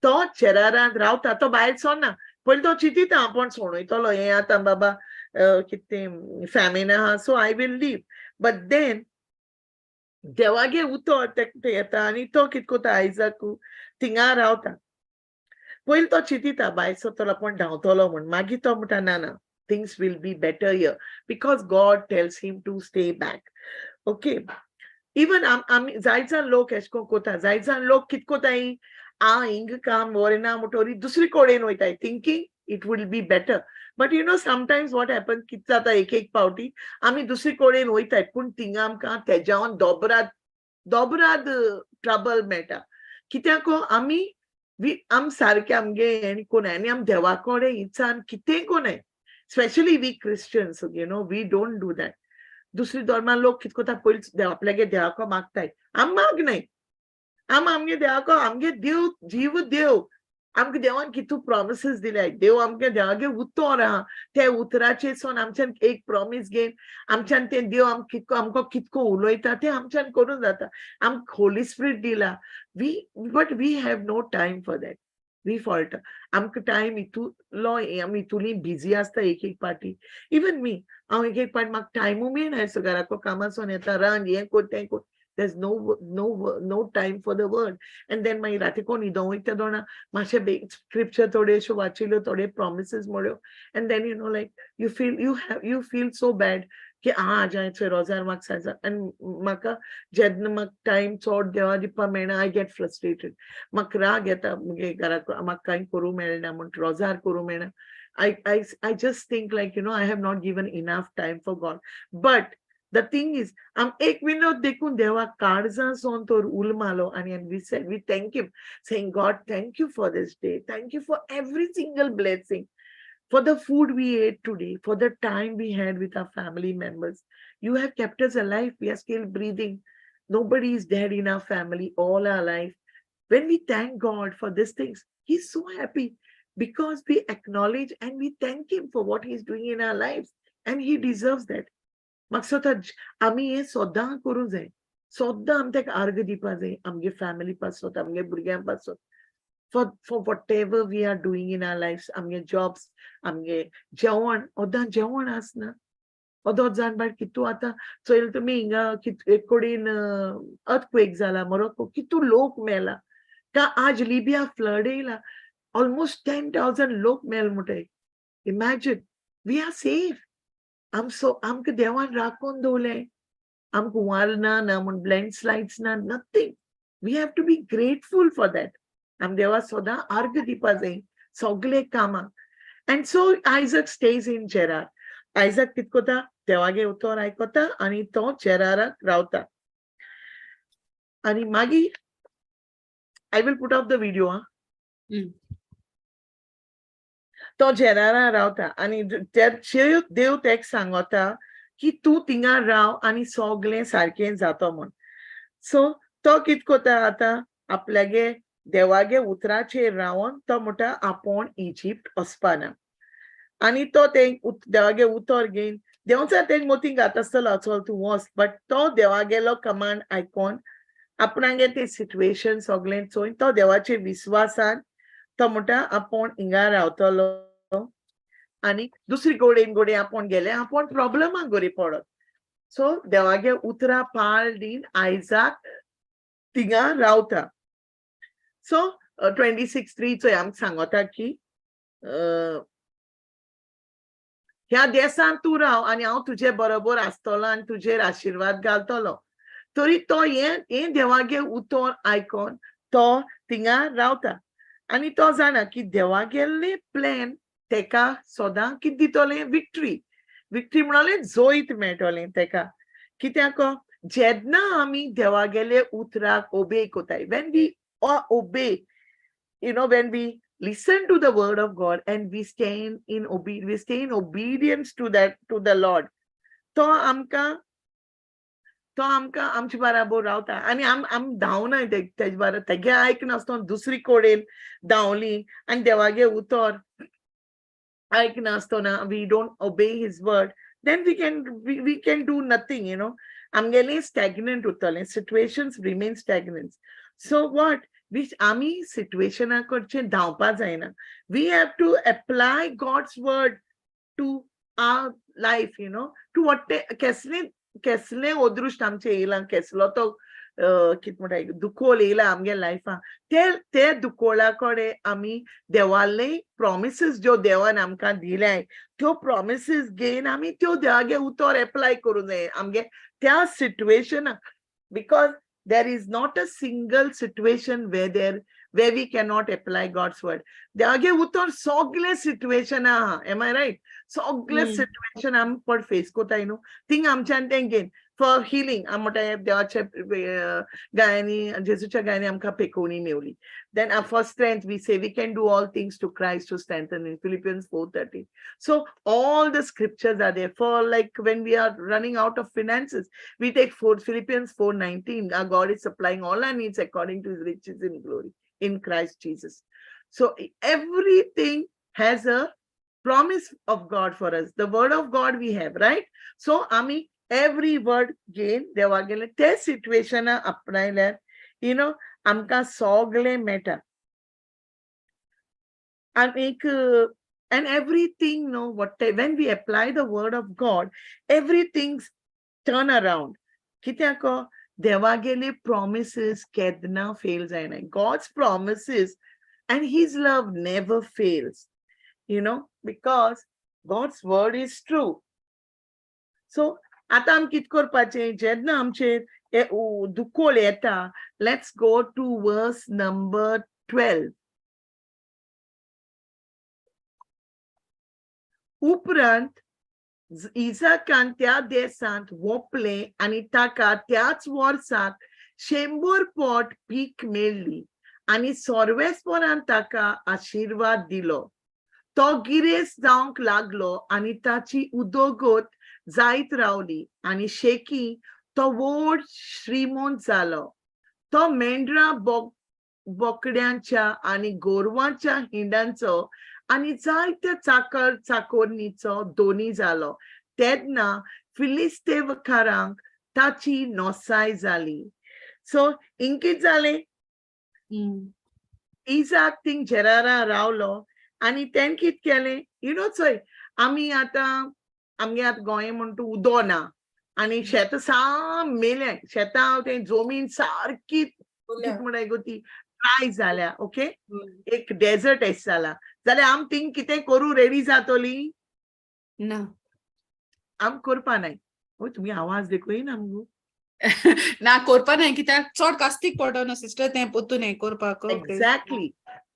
तो जेरारान रावता, तो भायर सरना. पयलीं तो चिंतिता, आपूण सोणयतलो हें आतां बाबा, कितें फॅमिन आहा, so I will leave. But then देवागे उतर तेका येता आनी तो कित कोता? आयजक थिंगा रावता. पयलीं तो चिंतिता भायर सरतलो, आपूण धांवतलो म्हूण. मागीर तो म्हणटा, ना ना, things will be better here, because God tells him to stay back. Okay, even आमी जायत जाण लोक एशें कोन कोता. जायत जाण लोक कित कोताय, आ हिंग काम बरें ना म्हणटरी दुसरी कडेन वयताय, thinking it will be better. But you know sometimes what happen, कित जाता, एक एक पावटी आमी दुसरी कडेन वयताय, पूण थिंगा आमकां तेज्यावन दोबराद दोबराद ट्रबल मेळटा. कित्याक आमी आम सारके आमगे हें कोनाय आनी आम देवा कडेन इचान कितें कोनाय. Specially we Christians, we don't do that. दुसरी धर्मान लोक कित कोता? पयलीं देव आपल्यागे देवाको मागताय. आम मागनाय. आम आमगे देवाको, आमगे देव जीव देव, आमकां देवान कितू प्रॉमिसीस दिल्याय. देव आमकां देवागे उतर आहा, त्या उतराचेर सोन आमच्यान एक प्रॉमीस घेवन आमच्यान तें देव आमकां कितको उलयता तें आमच्यान करूं जाता. आमकां होली स्पिरिट दिला. We but we have no time for that. We fault. आमकां टायम इतुलो, आमी इतुली बिजी आसता एक एक पाटी. इवन मी, हांव एक एक पाटी म्हाका टायमू मेळना. सो घराको कामासून येता, रांद, हें कोर, तें कोर. There's no time for the word. And then मागीर राती कोण न्हिदों वयता दोणा मातशें स्क्रिप्चर थोड्यो वाचिल्यो, थोडे promises मोड्यो, and then like you feel so bad की आ आज हांवें रोजार म्हाका जाय. आनी म्हाका जेन्ना म्हाका टायम चड देवा दिवपा मेळना, I get frustrated. म्हाका राग येता मुगे घराक, म्हाका कांय करूं मेळना म्हण, रोजार करूं मेळना. I just think like I have not given enough time for God. But the thing is, आम एक विनोद देखून देवाक काळजां सोन तर उलमालो आनी and we said we thank him, saying, "God, thank you for this day. Thank you for every single blessing, for the food we ate today, for the time we had with our family members. You have kept us alive. We are still breathing. Nobody is dead in our family, all our life." When we thank God for these things, he's so happy because we acknowledge and we thank him for what he's doing in our lives, and he deserves that. म्हाका स्वता आमी हें सदां करूंक जाय. सदां आमी ताका अर्घ दिवपा जाय, आमगे फॅमिली पासत, आमगे भुरग्यां पासत, for whatever we are doing in our life. आमगे जॉब्स, आमगे जेवण, ओदां जेवण आसना. ओदोत जाण बाय कितू आतां चोयल तुमी, हिंगा एक कडेन अर्थक्वेक जाला, मोरोक्को, कितू लोक मेला का. आज लिबिया फ्लड येयला, ऑलमोस्ट 10,000 लोक मेल म्हणटाय. Imagine, we are safe. आमचो आमकां देवान राखून दवरलें. आमकां हुंवार ना, ना म्हूण लँडस्लायड्स ना, nothing. We have to be grateful for that. आम देवा सदां अर्घ दिवपा जाय सगळे कामाक. And so Isaac stays in Gerar. Isaac कित कोता? देवागे उतर आयकता आनी तो जेराराक रावता. आनी मागीर I will put up the video. हा. तो जेरारा रावता आनी ते देव तेक सांगता की तूं थिंगा राव आनी सगळें सारकें जातो म्हूण. सो तो कित कोता आतां? आपल्यागे देवागे उतराचेर रावन तो म्हणटा आपूण इजिप्ट वचपाना. आनी तो ते देवागे उतर घेवन, देवचा तें मोती घात आसतलो, चल तूं वच. बट तो देवागेलो कमांड आयकोन, आपणागे ते सिट्युएशन सगळें चोवन, तो देवाचे विस्वासान तो म्हणटा आपूण हिंगा रावतलो आनी दुसरी गोडेन गोडे आपूण गेले, आपूण प्रॉब्लमाक गोरी पडत. सो देवागे उतरां पाळ दीन आयजाक थिंगा रावता. सो 26:3 चोय, आमकां सांगता की ह्या देसान तूं राव आनी हांव तुजे बरोबर आसतलो आनी तुजेर आशिर्वाद घालतलो. तरी तो हें हें देवागे उतर आयकोन तो थिंगा रावता आनी तो जाणा की देवागेले प्लॅन तेका सदां कितें दितलें? विक्ट्री. विक्ट्री म्हणलें जैत मेळटलें तेका. कित्याक? जेन्ना आमी देवागेले उतराक ओबे कोताय, when we obey, you know, when we listen to the word of God and we stand in we stay in obedience to that, to the Lord, तो आमकां तो आमकां आमचे बाराबर रावता आनी आम आम धांवनाय तेजे बारा तेगे आयकनासतना दुसरी कडेन धांवली आनी देवागे उतर आयकनासतना we don't obey his word, then we can do nothing, you know. आमगेलें स्टॅग्नंट उरतलें, situations remain stagnant. So what which आमी सिट्युएशना कडचें धांवपा जायना. We have to apply God's word to our life, you know, to what केसलें केसलें अदृश्ट आमचें येयलां, केसलो तो कितें म्हणटा दुकोळ येयला आमगे लायफान, ते ते दुकोळा कडेन आमी देवाले प्रॉमिसीस ज्यो देवान आमकां दिल्याय त्यो प्रॉमिसीस घेवन आमी त्यो देवागे उतर एप्लाय करूं जाय आमगे त्या सिट्युएशनाक. Because there is not a single situation where we cannot apply God's word. देवागे उतर सगळे सिट्युएशन आहा, एम I right? सगळे सिट्युएशन आमी पड फेस कोताय न्हू, थिंग आमच्यान तें घेवन फॉर हिलींग आमी म्हणटा देवाच्या गायांनी, जेजूच्या गायांनी आमकां पेकोवणी मेवली. Then for strength we say we can do all things to Christ to strengthen in Philippians 4:13. So all the scriptures are there for, like when we are running out of finances, we take Philippians 4:19. Our God is supplying all our needs according to his riches in glory in Christ Jesus. So everything has a promise of God for us. The word of God we have, right? So ami every word gain देवागेले ते situation आपणायल्यार, you know, आमकां सगळें मेळटा. आनीक and everything, no, what when we apply the word of God, everything's turn around. कित्याक देवागेले promises केन्ना fail जायना. God's promises and his love never fails, you know, because God's word is true. So आतां आमी कितें करपाचें, जेन्ना आमचेर दुकोळ येता, let's go to verse number 12. उपरांत इजाकान त्या देशांत वोपलें आनी ताका त्याच वर्साक 100 पोट पीक मेळ्ळी आनी सर्वेस्परान ताका आशिर्वाद दिलो. तो गिरेस्त जावंक लागलो आनी ताची उदोगत जायत रावली आनी शेकी तो व्हड श्रीमंत जालो. तो मेंढरा बोकड्यांच्या आनी गोरवांच्या हिंडांचो आनी जायत्या चाकर चाकोरणीचो दोनी जालो. तेन्ना फिलिस्तेवकारांक ताची नोसाय जाली. सो इंकीत जालें, इजाक थिंग जेरारा रावलो आनी तेणें कितें केलें, you know, चोय आमी आतां आमगे आतां गोंय म्हणटा उदो ना आनी शेतां साम मेलें, शेतां तें जमीन सारकी कितें म्हणटा गो ती ड्राय जाल्या, ओके, एक डेजर्ट एश जाला जाल्यार आम थिंग कितें करूं रेडी जातोली ना, आम करपा नाय. ओय तुमी आवाज देखूय ना मगो ना करपा नाय, कित्याक चड कास्तीक पडना सिस्टर तें पोतून हें करपाक. एक्झॅक्टली,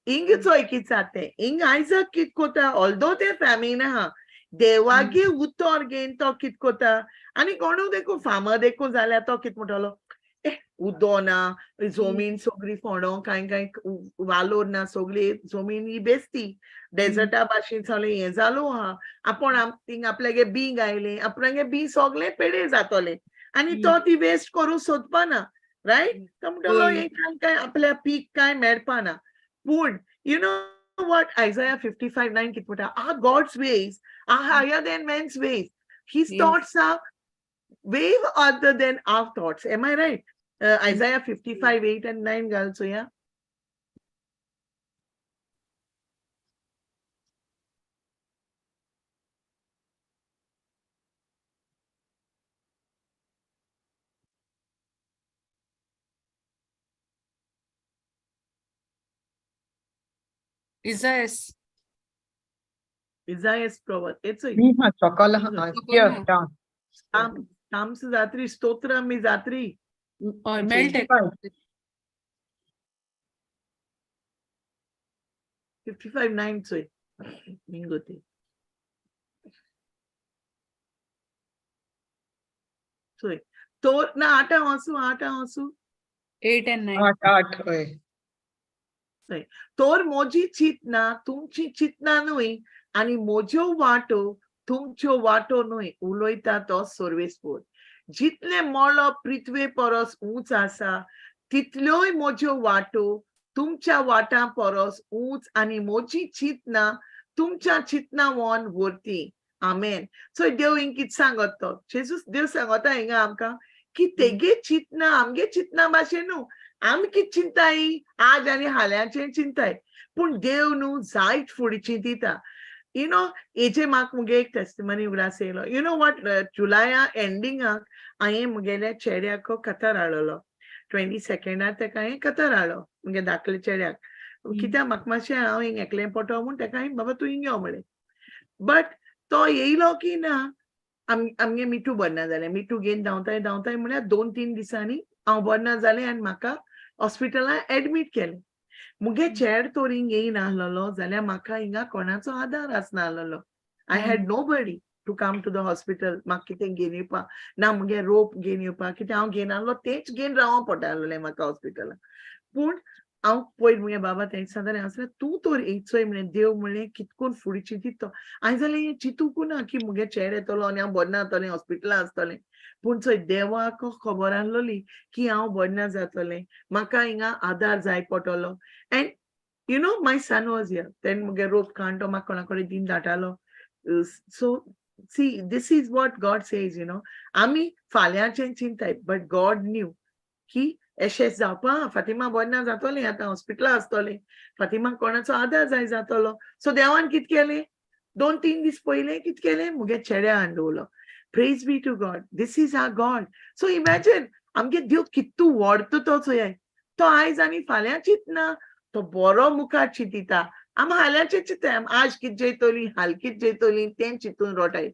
इंग चोय कितें जाता तें, इंग आयजक कितें कोता, ऑल्दो तें फॅमिन आहा, देवागे उतर घेवन तो कितें कोता. आनी कोणूय देखून फार्मर देखून जाल्यार तो कितें म्हणटलो, ए उदो ना, जमीन सगळी फोंडो, कांय कांय वालोर ना, सगळी जमीन ही बेस्ती डेजर्टा भाशेन सगळें हें जालो आहा. आपूण थिंग आपल्यागे बीं गायलें, आपणागे बीं सगळें पेडे जातोलें आनी तो ती वेस्ट करूंक सोदपाना, रायट? तो म्हणटलो हें कांय कांय आपल्या पीक कांय मेळपाना. पूण you know what Isaiah 55:9 कितें म्हणटा, our God's ways are higher than man's ways. His thoughts are way other than our thoughts. Am I right? Isaiah 55:8 and 9 also, yeah. Isaiah. Isaiah proverb. It's a here down. Psalms जात्री, स्तोत्र मी जात्री. मेळटे. 55:9 चोय मिंगोती. चोय तो ना आठा वाचू, आठा वाचू. 8 and 9. 8 8 हय. न्हय. तर म्हजी चिंतना तुमची चिंतना न्हय आनी म्हज्यो वाटो तुमच्यो वाटो न्हय, उलयता तो सर्वेस्पोर. जितले मळब पृथ्वे परस उंच आसा, तितल्योय म्हज्यो वाटो तुमच्या वाटां परस उंच आनी म्हजी चिंतना तुमच्या चिंतना वन वरती. आमेन. सो देव हिंग कितें सांगत तो जेजूस देव सांगता हिंगा आमकां की तेगे चिंतना आमगे चिंतना भाशेन न्हू. आमी कितें चिंताय आज आनी हाल्यांचें चिंताय, पूण देव न्हू जायत फुडें चिंतिता. You know हेजे म्हाका मुगे एक टेस्टिमनी उगडास येयलो. You know what, जुलाया एंडिंगाक हांवें मुगेल्या चेड्याक कतार हाडलेलो. 22 ताका हांवें कतार हाडलो, मुगे धाकले चेड्याक. कित्याक म्हाका मातशें हांव हिंग एकलें पडटो म्हूण ताका हांवें बाबा तूं हिंग यो म्हणलें. बट तो येयलो की ना, आमगे मिठू बरें ना जालें. मिठू घेवन धांवताय धांवताय म्हळ्यार 2-3 दिसांनी हांव बरें ना जालें आनी म्हाका हॉस्पिटलान एडमीट केलें. मुगे चेड तर हिंग येयनासलेलो जाल्यार म्हाका हिंगा कोणाचो आदार आसनासलेलो. I had nobody to come to the hospital म्हाका कितें घेवन येवपा ना, मुगे रोप घेवन येवपा. कितें हांव घेवन आहलो तेंच घेवन रावों पडटालें म्हाका हॉस्पिटलान. पूण हांव पयर मुगे बाबा तेंच सांगतालें, हांव सांगलें तूं तर चोय म्हणलें, देव म्हणलें कितकोन फुडें चिंतीत तो. हांवें जाल्यार हें चिंतूंक ना की मुगे चेड येतलो आनी हांव बरें ना जातलें, हॉस्पिटलान आसतलें. पूण चोय देवाक खबर आहलोली की हांव बरें ना जातलें, म्हाका हिंगा आदार जाय पडटलो. And my son was here then. मुगे रोप काडून तो म्हाका कोणा कडेन दीन धाडटालो. So see, this is what God says. आमी फाल्यांचें चिंताय, बट गॉड न्यू की एशें जावपा, फातिमा बरें ना जातलें, आतां हॉस्पिटलान आसतलें, फातिमा कोणाचो आदार जाय जातलो. सो देवान कितें केलें, 2-3 दीस पयलें कितें केलें, मुगे चेड्या हाडून दवरलो. Praise be to God. This is our God. So imagine आमगे देव कितू व्हडतो तो. चोयाय, तो आयज आनी फाल्यां चिंतना, तो बरो मुखार चिंतिता. आमी हाल्याचें चिंताय, आमी आज कितें जेयतली, हाल कितें जेयतली तें चिंतून रोटाय.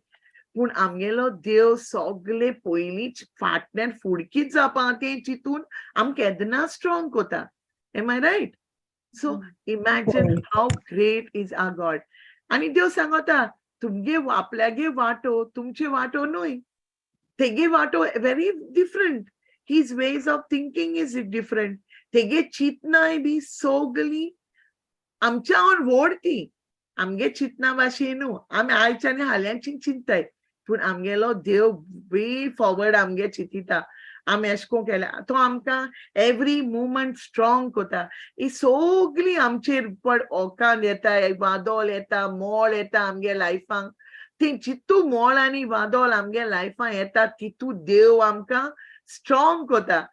पूण आमगेलो देव सगळे पयलींच फाटल्यान फुडकीत जावपा तें चिंतून आमकां केदना स्ट्रॉंग कोता. Am I right? So imagine how great is our God. आनी देव सांगता तुमगे आपल्यागे वाटो तुमचे वाटो न्हय, तेगे वाटो very different. His ways of thinking is different. तेगे चिंतनाय बी सगळीं आमच्यावन व्हड ती, आमगे चिंतना भाशेन न्हू. आमी आयच्या आनी हाल्यांची चिंताय, पूण आमगेलो देव वे फॉरवर्ड आमगे चिंतिता. आमी अशें करून केल्या तो आमकां एवरी मुवमेंट स्ट्रॉंग कोता. ही सगळीं आमचेर पड ओकान येता, वादोल येता, मोळ येता आमगे लायफांक. ती जितू मोळ आनी वादोल आमगे लायफान येता, तितू देव आमकां स्ट्रॉंग कोता.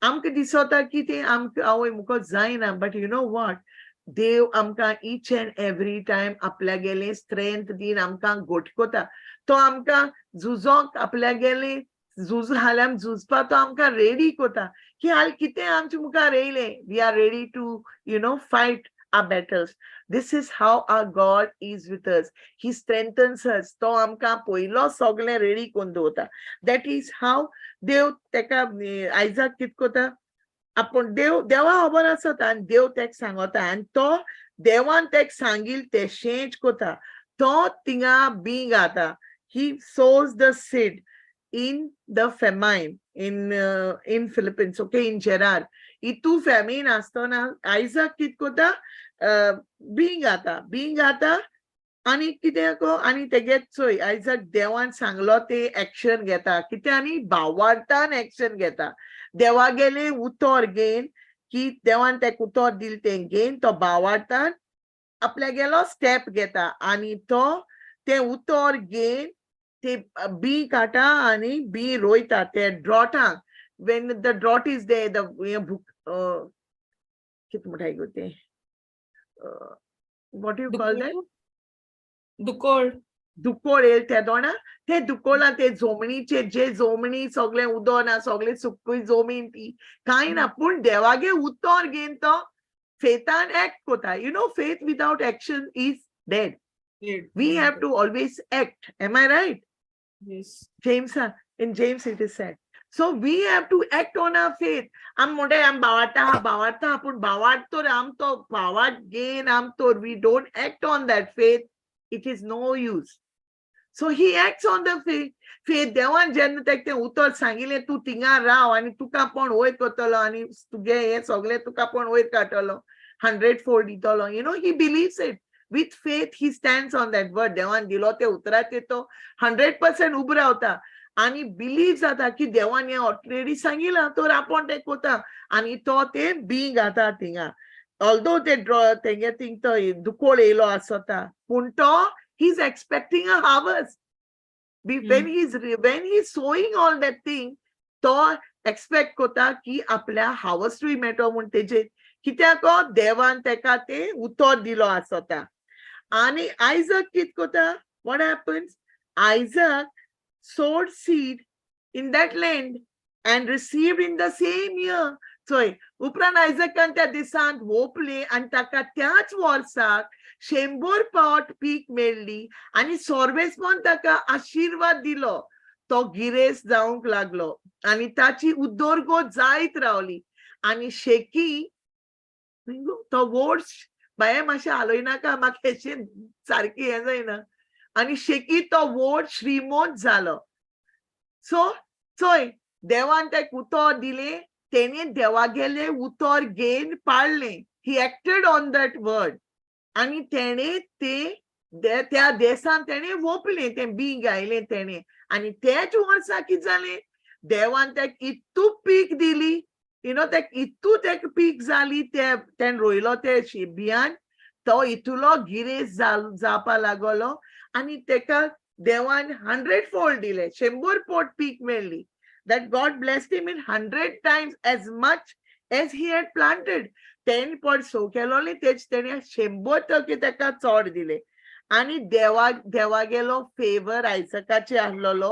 आमकां दिसता की तें आमकां आवय मुखार जायना, but you know what, देव आमकां इच एंड एवरी टायम आपल्यागेले स्ट्रेंथ दीन आमकां घट कोता. तो आमकां झुजोंक आपल्यागेले झुज हाल्यान झुजपा तो आमकां रेडी कोता की हाल कितें आमच्या मुखार येयलें, we are ready to fight our battles. This is how our God is with us. He strengthens us. तो आमकां पयलो सगळें रेडी करून दवरता. That is how देव तेका आयजाक कितें कोता, आपूण देव देवा खबर आसता आनी देव तेका सांगता आनी तो देवान तेका सांगील तेशेंच कोता. तो थिंगा बीं घाता. He sows the seed in the famine in Philippines, okay, in Gerar. Itu famine आसतना आयजाक कितें कोता, बीं घाता, बीं घाता आनी कितें को आनी तेगे चोय आयजाक देवान सांगलो ते एक्शन घेता. कितें आनी भावार्थान एक्शन घेता. देवागेले उतर घेन की देवान तेका उतर दिल तें घेन तो भावार्थान आपल्यागेलो स्टेप घेता आनी तो तें उतर घेन ते बी काडटा आनी बी रोयता ते ड्रॉटाक. When the drought is there, the भूक कितें म्हणटाय गो तें, what you call that? दुकोळ. दुकोळ येयल तेदोणा ते दुकोळा ते जमनीचे जे जमनी सगळें उदक ना, सगळें सुकूय जमीन ती कांय ना, पूण देवागे उतर घेवन तो फेतान एक्ट कोता. Faith without action is dead. We have to always act. Am I right? Yes. James, in James it is said. So we have to act on our faith. आम म्हणटाय आम भावार्ता भावार्ता, पूण भावार्थ तर आम तो भावार्थ घेन आम तर we don't act on that faith, it is no use. So he acts on the faith. Faith देवान जेन्ना तेका तें उतर सांगिलें तूं थिंगा राव आनी तुका कोण वयर करतलो आनी तुगे हें सगळें तुका कोण वयर काडटलो. हंड्रेड फोल्ड दितलो. He believes it with faith. He stands on that word. देवान दिलो ते उतराचेर तो 100% उबो रावता आनी बिलीव जाता की देवान हें ऑलरेडी सांगिलां तर आपूण तें कोता आनी तो तें बी घाता थिंगा. ऑल्दो ते ड्रॉ तेंगे थिंग तो दुकोळ येयलो आसता, पूण तो he is expecting a harvest. When he sowing all that thing, तो एक्सपेक्ट कोता की आपल्या हार्वस्टूय मेळटलो म्हूण तेजेर, कित्याक देवान तेका तें उतर दिलो आसता. आनी आयजक कित कोता? What happens? Isaac sowed seed in that land and received in the same year. चोय, उपरांत आयजकान त्या दिसांत वोपले आनी ताका त्याच वर्साक 100 पावट पीक मेळ्ळी आनी सर्वेस्परान ताका आशिर्वाद दिलो. तो गिरेस्त जावंक लागलो आनी ताची उदरगत जायत रावली. आनी शेकी तो वोड बाये मातशें हालयनाका, म्हाका हेशें सारकें हें जायना. आनी शेकी तो वोड श्रीमंत जालो. सो चोय, देवान तेका उतर दिलें, तेणे देवागेलें उतर घेवन पाळ्ळें. He acted on that word आनी तेणे ते त्या देसान तेणे वोपलें, तें बी घायलें तेणे आनी त्याच वर्सा कितें जालें? देवान तेका इतू पीक दिली, तेका इतू तेका पीक जाली. ते तेणें रोयलो ते बियान तो इतुलो गिरेस्त जावपा लागलो आनी तेका देवान हंड्रेड फोल्ड दिले, 100 पोट पीक मेळ्ळी, that God blessed him in 100 times as much as he had planted. 10 पट सो केलोले तेच तेणे 100% तेका चड दिले. आनी देवागेलो फेवर आयजकाचे आसलेलो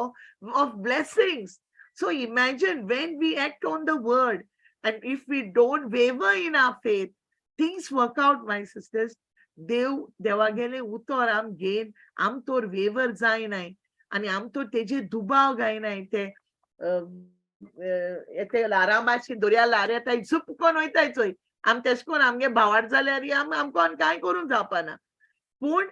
of blessings. So imagine, when we act on the word and if we don't waver in our faith, things work out, my sisters. देव देवागेले उतर आम घेन आम तोर वेवर जायनाय आनी आम तर तेजेर दुबाव घायनाय, ते ते ल्हारां भाशेन, दर्या ल्हार येताय, झुप कोन वयताय. चोय, आम तेश कोन आमगे भावार्त जाल्यार आम आमकां कांय करूंक जावपाना. पूण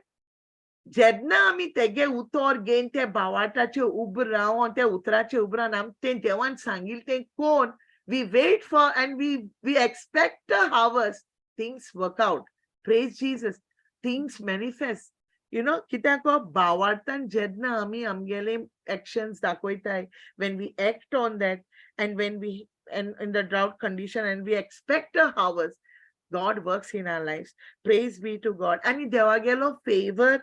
जेन्ना आमी तेगे उतर घेवन ते भावार्थाचे उब रावन, त्या उतराचे उब रावन आम तें देवान सांगिल्लें तें कोन, we wait for and we expect a harvest, things work out. Praise Jesus. Things manifest. कित्याक भावार्थान जेन्ना आमी आमगेले actions दाखयताय, when we act on that and when we and in the drought condition and we expect a harvest, God works in our lives. Praise be to God. आनी देवागेलो favour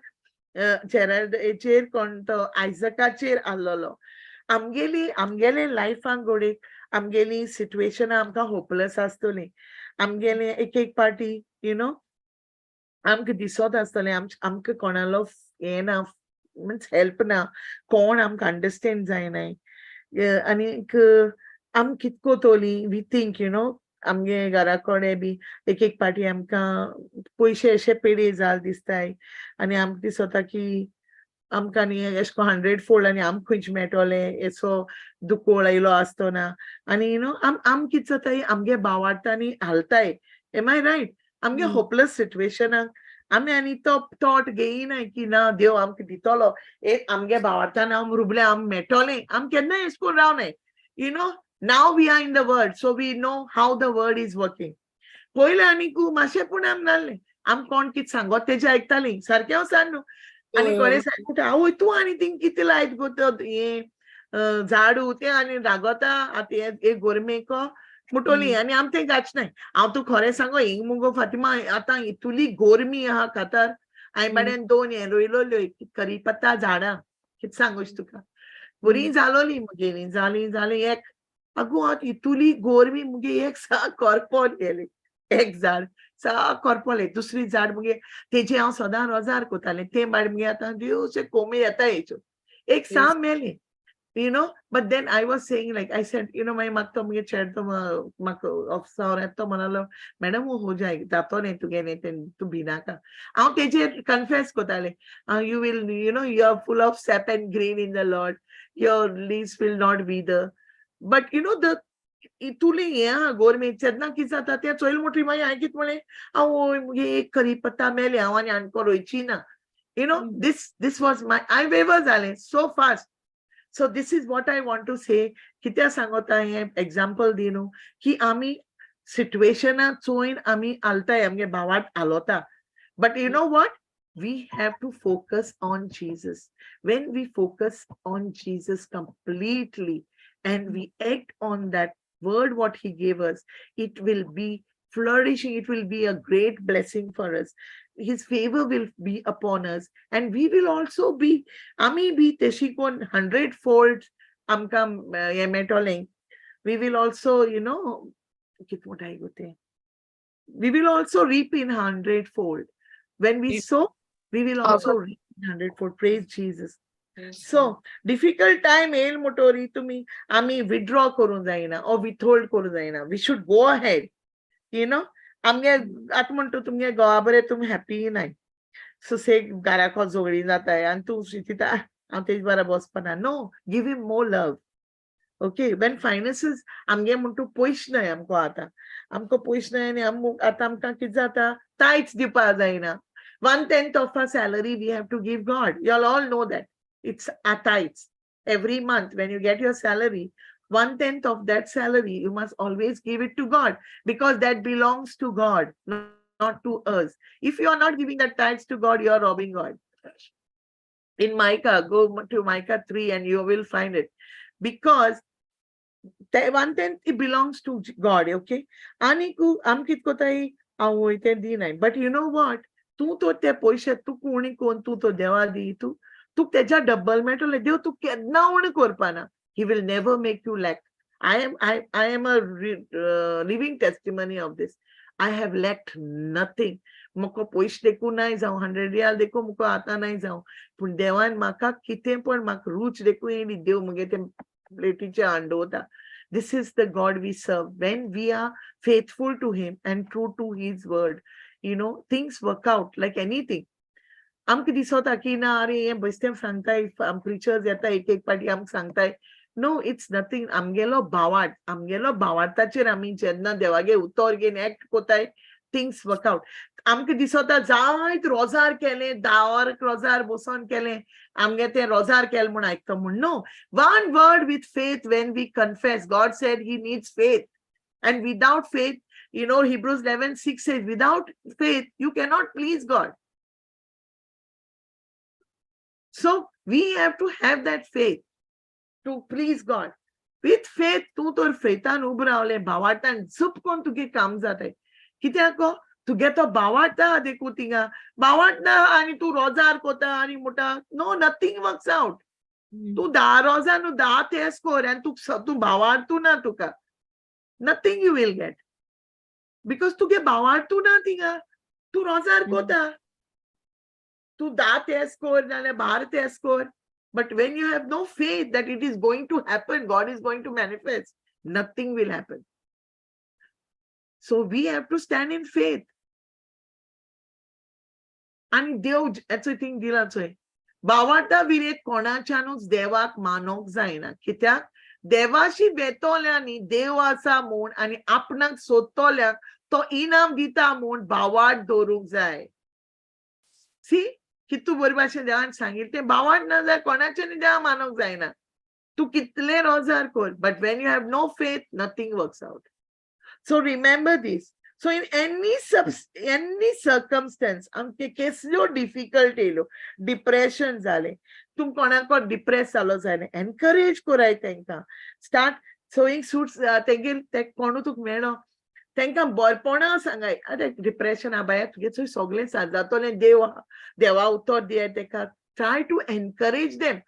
Gerald हेचेर, कोण तो, आयजकाचेर आसलेलो. आमगेली आमगेले लायफान घोडेक आमगेली सिट्युएशनां आमकां होपलेस आसतली. आमगेले एक एक पाटी आमकां दिसत आसतलें आमकां कोणालो हें ना, मिन्स हेल्प ना, कोण आमकां अंडरस्टँड जायनाय आनीक आम कित कोतोली, we think आमगे घरा कडेन बी एक एक पाटी आमकां पयशे अशे पेडे जाल दिसताय आनी आमकां दिसता की आमकां न्ही एशें कोन हंड्रेड फोल्ड आनी आमकां खंयचे मेळटोले येसो दुकोळ आयलो आसतना. आनी you know आम आम कितें जाताय, आमगे भावार्थांनी हालताय. Am I right? आमगे होपलेस सिट्युएशनाक आमी आनी तो थॉट घेयनाय की ना, देव आमकां दितलो एक, आमगे भावार्थान आम रुबले आम मेळटोलें. आम केन्नाय एशें कोन रावनाय. Now we are in the word, so we know how the word is working. पयलें आनीकू मातशें पूण आम नासलें. आम कोण कितें सांगत तेजें आयकतालीं. सारकें आसा न्हू? आनी कोणें सांगता, आवय, तूं आनी थिंग कितें लायत गो तो हें झाडू तें आनी रागोता आतां हे गोरमेक मुटोली. आनी आम तें घाचनाय. हांव तूं खरें सांगो, हिंग मुगो फातिमा, आतां इतुली गोरमी आहा खातार. हांवें बाड्यान दोन हें रोयलोल्यो करी पत्ता झाडां. कितें सांगूच तुका, बरी जालोली मुगेली, जाली जाली एक. आगो, आतां इतुली गोरमी, मुगे एक सा करपोन गेली. एक झाड सा करपोलें. दुसरी झाड मुगे तेजें हांव सदां रोजार कोतालें, तें बाड मुगे आतां दिवचे कोमी येता हेच्यो, एक सा मेलें. But then I was saying, like I said, मागीर म्हाका तो मुगे चेड तो म्हाका ऑफिसार तो म्हणालो, "मॅडम, वो हो जाय, जातोलें तुगेलें तें, तूं भिनाका." हांव तेजेर confess कोतालें, "You will you are full of sap and green in the Lord. Your leaves will not wither." But the इतुलें हें आहा गोरमेंट, जेन्ना कितें जाता तें चोयल म्हणटरी मागीर हांवें कितें म्हणलें, आवय, मुगे एक करी पत्ता मेलें, हांव आनी आनको रोयची ना. This was my, हांवें वेवर जालें so fast. So this is what I want to say. कित्याक सांगोता हें एग्जाम्पल दी न्हू की आमी सिट्युएशना चोयन आमी आलताय, आमगे भावार्थ आलोता. But you know what, we have to focus on Jesus. When we focus on Jesus completely and we act on that word what he gave us, it will be flourishing. It will be a great blessing for us. His favor will be upon us and we will also be, आमी बी तेशी कोन 100 fold आमकां हें मेळटलें. We will also, कित म्हणटाय गो तें, we will also reap in hundredfold. When we sow, we will also reap in hundredfold. Praise Jesus. So difficult time येयल म्हणटरी तुमी आमी विथड्रॉ करूंक जायना or withhold करूंक जायना. We should go ahead. आमगे आतां म्हणटा तुमगे घोवा बरें तुमी हॅपी नाय, सुसेग घराको झगडी जाताय आनी तूं चिंता हांव तेज बरा बसपाना. No, give him more love, okay? When finances, आमगे म्हणटा पयशे नाय आमकां, आतां आमकां पयशे नाय आनी आतां आमकां कितें जाता, टायट्स दिवपा जायना. 1/10 of our salary we have to give God. You all know that. It's a tithes. Every month when you get your salary, 1/10 of that salary you must always give it to God, because that belongs to God, not to us. If you are not giving that tithes to God, you are robbing God. In Micah, go to Micah 3 and you will find it. Because the 1/10, it belongs to God, okay? आनीक आम कित कोताय, आवय तें दिनाय. But you know what? तूं तो ते पयशे तूं उणी कोन्न तूं तो देवा दी, तूं तुका तेज्या डब्बल मेळटले. देव तूं केन्ना उणें करपाना. He will never make you lack. I am a living testimony of this. I have lacked nothing. म्हाका पयशे देखून नाय जावं, 100 रियाल देखून म्हाका आतां नाय जावं, पूण देवान म्हाका कितें पण म्हाका रूच देखून येयली, देव मुगे ते प्लेटीचे हाडून दवरता. This is the God we serve. When we are faithful to him and true to his word, things work out like anything. आमकां दिसता की ना, अरे हें बेश्टें सांगताय, प्रिचर्स येता एक एक पाटी आमकां सांगताय. No, it's nothing. आमगेलो भावार्थ, आमगेलो भावार्थाचेर आमी जेन्ना देवागे उतर घेवन एक्ट कोताय, things work out. आमकां दिसता जायत रोजार केलें, 10 वर रोजार बसोन केलें, आमगे तें रोजार केलें म्हूण आयकता म्हूण. No, one word with faith, when we confess, God said he needs faith, and without faith, Hebrews 11:6 says, without faith, you cannot please God. So we have to have that faith to please God. With faith, तूं तर फेतान उबो रावलें, भावार्थान झुप कोन्न तुगे काम जाताय. कित्याक गो? तुगे तो भावार्थ आहा देखून थिंगा. भावार्थ ना आनी तूं रोजार कोता आनी म्हणटा, no, nothing works out. तूं 10 रोजां न्हू, 10 तेस कर आनी तूं भावार्थू ना तुका. Nothing you will get. Because तुगे भावार्थू ना थिंगा. तूं रोजार कोता. तूं 10 तेस कर नाल्यार 12 तेस कर. But when you have no faith that it is going to happen, God is going to manifest, nothing will happen. So we have to stand in faith. आनी देव हेचो थिंग दिला चोय, भावार्था विरेत कोणाच्यानूच देवाक मानोंक जायना, कित्याक देवाशी वेतोल्यांनी देव आसा म्हूण आनी आपणाक सोदतोल्याक तो इनाम दिता म्हूण भावार्थ दवरूंक जाय. सी, कितू बरे भाशेन देवान सांगिल्लें तें. भावार्थ ना जाल्यार कोणाच्यानूय देवा मानोंक जायना. तूं कितले रोजार कर, but when you have no faith, nothing works out. So remember this. So in any circumstance, आमचे केसल्यो डिफिकल्ट येयल्यो, डिप्रेशन जालें, तूं कोणाको डिप्रेस जालो जाल्यार एनकरेज कराय तेंकां. Start sowing suites. तेंगेर ते कोणू तुका मेळ्ळो, तेंकां बरपणां सांगाय, अरे डिप्रेशन आ बाया, तुगे चोय सगळें जातलें, देव आहा, देवा उतर दियाय तेका. Try to encourage them,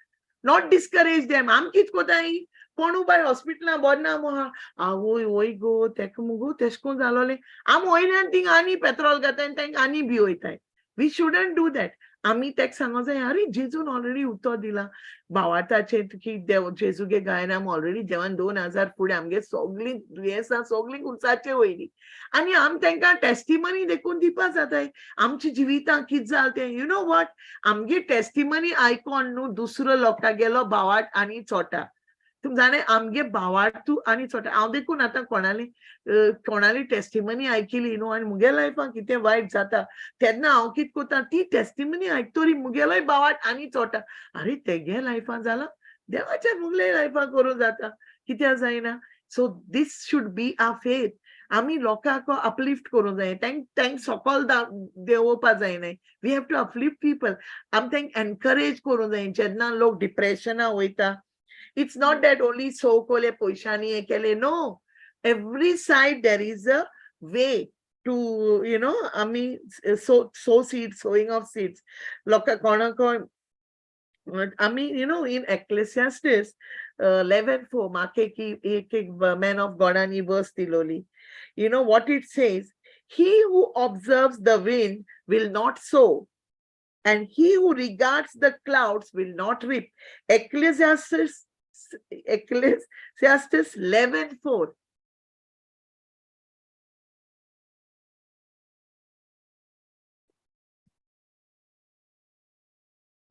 not discourage them. आम कित कोताय, कोणू बाय हॉस्पिटलां बरो ना मुहा, आवय वय गो तेका मुगो तेश कोन जालोलें, आम वयल्यान थिंग आनी पेट्रोल घाताय आनी तेंका आनी भिवयताय. We shouldn't do that. आमी तेका सांगो जाय, अरे जेजून ऑलरेडी उतर दिलां भावार्थाचें की देव जेजूगे गायन आम ऑलरेडी देवान 2000 फुडें आमगे सगळीं दुयेंसां सगळीं खुर्साचे वयली आनी आम तेंकां टेस्टिमनी देखून दिवपा जाताय आमच्या जिवितां कित जालें तें. You know what, आमगे टेस्टिमनी आयकोन न्हू दुसरो लोकांगेलो भावार्थ आनी चोटा. तुम जाणा, आमगे भावार्थू आनी चोटा. हांव देखून आतां कोणाली टेस्टिमनी आयकली न्हू आनी मुगे लायफान कितें वायट जाता तेन्ना हांव कित कोता, ती टेस्टिमनी आयकतरी मुगेलोय भावार्थ आनी चोटा. अरे तेगे लायफान जाला, देवाच्या मुगले लायफान करूं जाता, कित्याक जायना? So this should be our faith. आमी लोकांक अपलिफ्ट करूंक जाय, तांकां सकल देंवोवपा जायना. We have to uplift people. आमी तांकां एनकरेज करूंक जाय जेन्ना लोक डिप्रेशना वयता. It's not that only so कोले पयशांनी हें केलें, no, every side there is a way to आमी sow seed, sowing of seeds. लोकां कोणाक आमी इन एक्लेसियास्टिस 11:4 म्हाका एक एक मॅन ऑफ गॉडानी वर्स दिलोली. You know what it says? He who observes the wind will not sow, and he who regards the clouds will not reap. Ecclesiastes 11:4.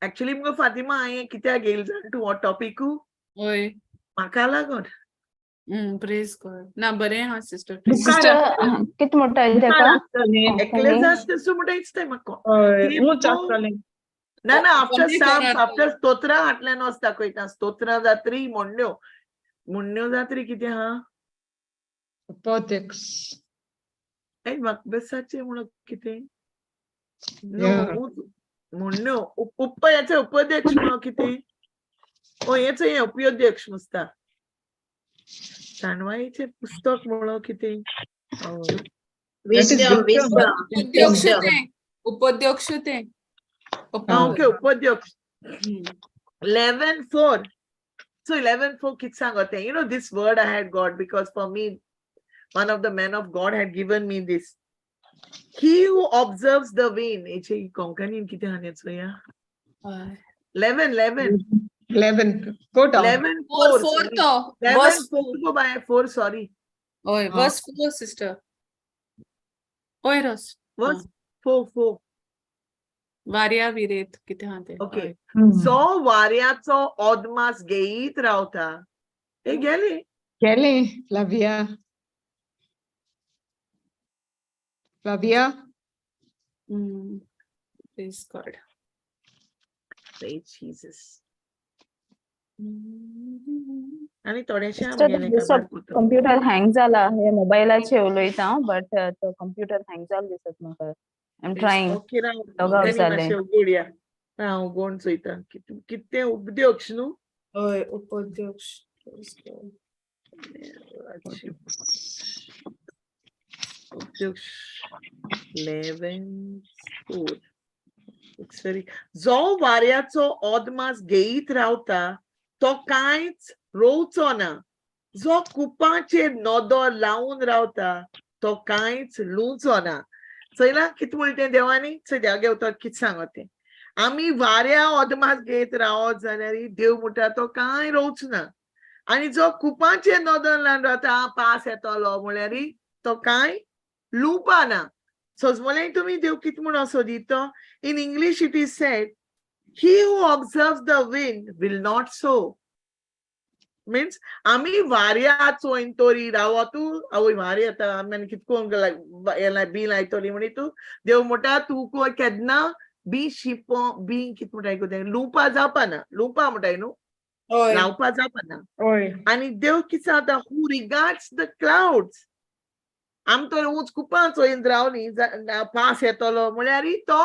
Actually मुगो फातिमा, हांवें कित्याक घेयला जाण तूं हो टॉपिकू? हय. म्हाका लागून. प्रेज गॉड. ना, बरें आहा सिस्टर. सिस्टर, कित म्हणटाय तेका? एक्लेसियास्टिस म्हणटा दिसता म्हाका. हय, ऊंच आसतलें. ना ना, आफ्टर कमी साम्स, करात. आफ्टर स्तोत्रां हाटल्यान वच दाखयता. स्तोत्रां जात्री म्हणण्यो, म्हणण्यो जात्री कितें आहा? उपाध्यक्ष. म्हाका बेसाचें म्हणून कितें, नो. Yeah. म्हणण्यो उपयाचे उपध्यक्ष म्हणून कितें, ओ हेच हें उपयोध्यक्ष मुसता ताणवाईचें पुस्तक म्हणून कितें. हय. Wisdom, wisdom. उपाध्यक्ष तें, उपाध्यक्ष तें. ओके, उपाध्यक्ष 11:4. So 11:4 कित सांगते? This word I had got because for me one of the men of God had given me this. He who observes the wind. हेचे कोंकणीन कितें आहा चोया. हय. 11 11. 11. Go down. 11 four 4, four sorry. तो 11 वर्स 4, go by 4, sorry. हय, वर्स 4 सिस्टर. हय रोस. Verse 4 4. वाऱ्या विरेत कितें आहा तें. Okay. हय. जो वाऱ्याचो अदमास घेयत रावता, हे गेले. गेले, Flavia. Flavia. Praise God. Praise Jesus. आणि थोडेशे Sister, आमगेलें दिसत काबार कोता. कंप्युटर हँग जाला. हे मोबायलाचेर उलयता हांव, बट तो कंप्युटर हँग जालो दिसत म्हाका. I am trying. Okay, Rao. Log out आनी जालें. मातशें उगोडया. हांव उगोवन चोयता कितें उपध्यक्ष न्हू. हय, उपाध्यक्ष. Praise God. उपध्यक्ष 11:4. It's very जो वाऱ्याचो अदमास घेयत रावता तो कांयच रोवचो ना, जो कुपाचेर नदर लावन रावता तो कांयच लुवचो ना. चोयला कितें म्हणटा तें देवानी? चोय देवागे उतर कितें सांगता तें. आमी वाऱ्या अदमास घेयत रावत जाल्यार देव म्हणटा तो कांय रोवचो ना, आनी जो कुपाचेर नदर लावन रावता, पास येतलो म्हळ्यार तो कांय लुवपा ना. सजमलें तुमी देव कितें म्हणून सोदितो? In English it is said, he who observes the wind will not sow. Means आमी वाऱ्या चोयन तोरी रावत, आवय वारी येता, आमी आनी कितें करूंक बी लायतली म्हणी तूं. देव म्हणटा तूं केन्ना बी शिंपो बी कितें म्हणटा गो तें, लुवपा जावपा ना. लुवपा म्हणटाय न्हू, लावपा जावपा ना. आनी देव कितें सांगता? Who regards the clouds. आमी तर ऊंच कुपां चोयन रावली, पास येतलो म्हळ्यार तो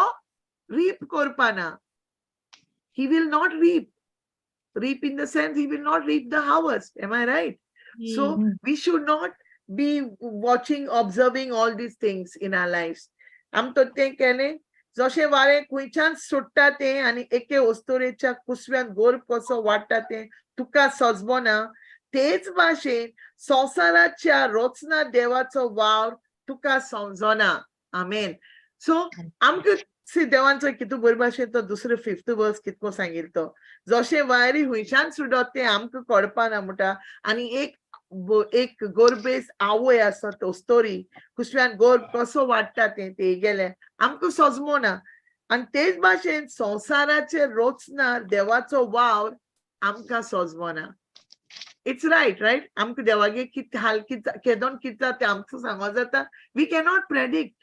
रीप करपा ना. He will not reap. Reap in the sense he will not reap the harvest. Am I right? So we should not be watching, observing all these things in our lives. आम तो तें केलें, जशें वारें खंयच्यान सुट्टा तें आनी एके अस्तोरेच्या कुसव्यान गोर कसो वाडटा तें तुका सजबना, तेच भाशेन संवसाराच्या रचना देवाचो वावर तुका समजना. आमेन. सो आमकां सी देवान चोय कितू बरे भाशेन तो दुसरो फिफ्थ वर्स कितको सांगिल्लो तो, जशें वायरी खंयच्यान सुटत तें आमकां कळपा ना म्हणटा, आनी एक गोरबेस आवय आसा तो अस्तोरी कुसव्यान गोर कसो वाडटा तें ते गेले आमकां सजमना, आनी तेच भाशेन संवसाराचे रचना देवाचो वावर आमकां सजमना. It's right, right? आमकां देवागे कित हाल कित केदोन कित जाता तें आमकां सांगो जाता. We cannot predict.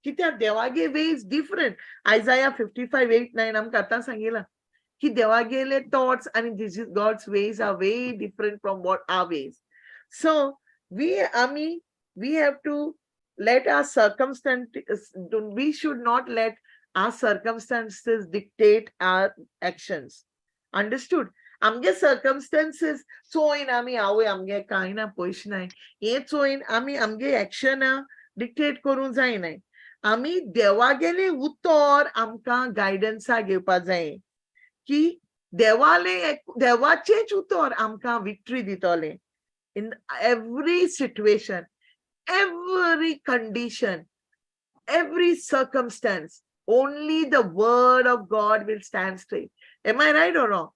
कित्याक देवागे way is different. Isaiah 55:8-9 आमकां आतां सांगिलां की देवागेले थॉट्स आनी this is God's ways are way different from what our ways. So we आमी We have to let our circumstances, we should not let our circumstances dictate our actions. Understood? आमगे circumstances चोयन आमी आवय आमगे कांय ना, पयशे नाय, हें चोयन आमी आमगे एक्शनां डिक्टेट करूंक जायनाय. आमी देवागेलें उतर आमकां गायडन्सा घेवपा जाय की देवालें देवाचेंच उतर आमकां विक्ट्री दितलें in every situation, every condition, every circumstance. Only the word of God will stand straight. Am I right or wrong?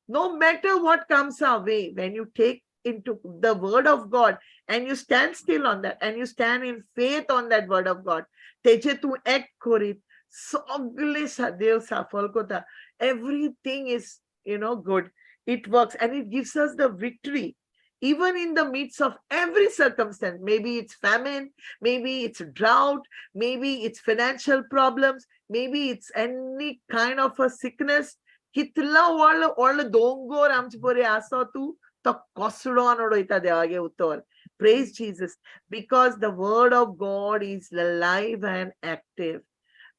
No matter what comes our way, when you take into the word of God and you stand still on that and you stand in faith on that word of God, तेजे तूं act करीत सगळे देव सफल करता. Everything is good. It works and it gives us the victory even in the midst of every circumstance. Maybe it's famine, maybe it's drought, maybe it's financial problems, maybe it's any kind of a sickness. कितलो व्हडलो व्हडलो दोंगोर आमचे बरे आसा, तूं तो कोसळोन उडयता देवागे उतर. Praise Jesus, because the word of God is alive and active.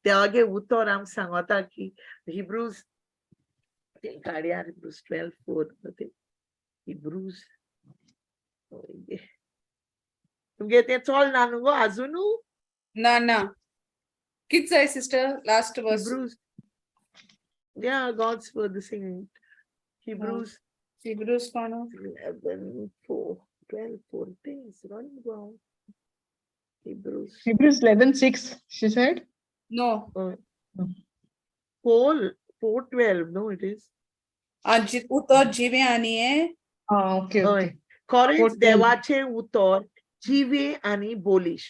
देवागे उतर आमकां सांगता की हिब्रूज काडया, हिब्रूज 12:4. हिब्रूज, तुमगे तें चोल ना न्हू गो आजुनू? ना ना, कित जाय sister, last verse? Hebrews. Yeah, God's word, the singing. Hebrews. Hebrews कोण? 11, 4, 12, 4 things. Run go. Hebrews. Hebrews 11:6, she said. No. 4, 4, 12. No, it is. उतर जिवे आनी हे. Ah, okay, हय. Okay. खरेंच. 4:12. देवाचें उतर जिवे आनी बोलिश,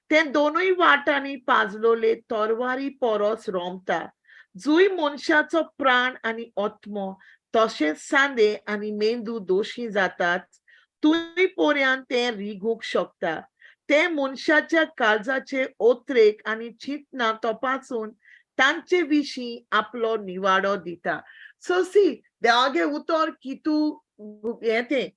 तें दोनूय वाटांनी पाजलोले तरवारी परस रोमता, जुय मनशाचो प्राण आनी आत्मो तशेंच सांदे आनी मेंदू दोशी जातात तुंय पर्यंत तें रिगूंक शकता. तें मनशाच्या काळजाचे ओत्रेक आनी चिंतना तपासून तांचे विशीं आपलो निवाडो दिता. सो सी, देवागे उतर कितू हें तें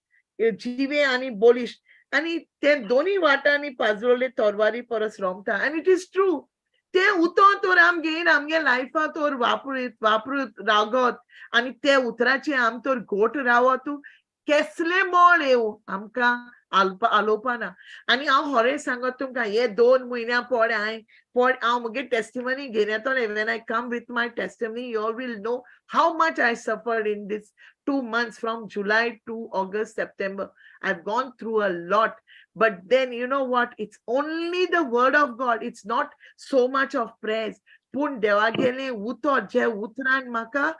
जिवे आनी बोलिश आनी ते दोनी वाटांनी पाजरोले तरवारी परस रोमता. आनी it is true. ते उतर तर आम घेवन आमगे लायफा तर वापरीत वापरीत रागत आनी ते उतराचे आम तर गोट रावत, केसले मळ येवं आमकां आलोवपाना. आनी हांव खरें सांगत तुमकां, हे 2 म्हयन्या पोड हांवें पोड हांव म्हगे टेस्टिमनी घेवन येतलें. When I come with my testimony, you all will know how much I suffered in this 2 months from July to August, September. I've gone through a lot. But then you know what? It's only the word of God. It's not so much of prayers. पूण देवागेलें उतर जे उतरान म्हाका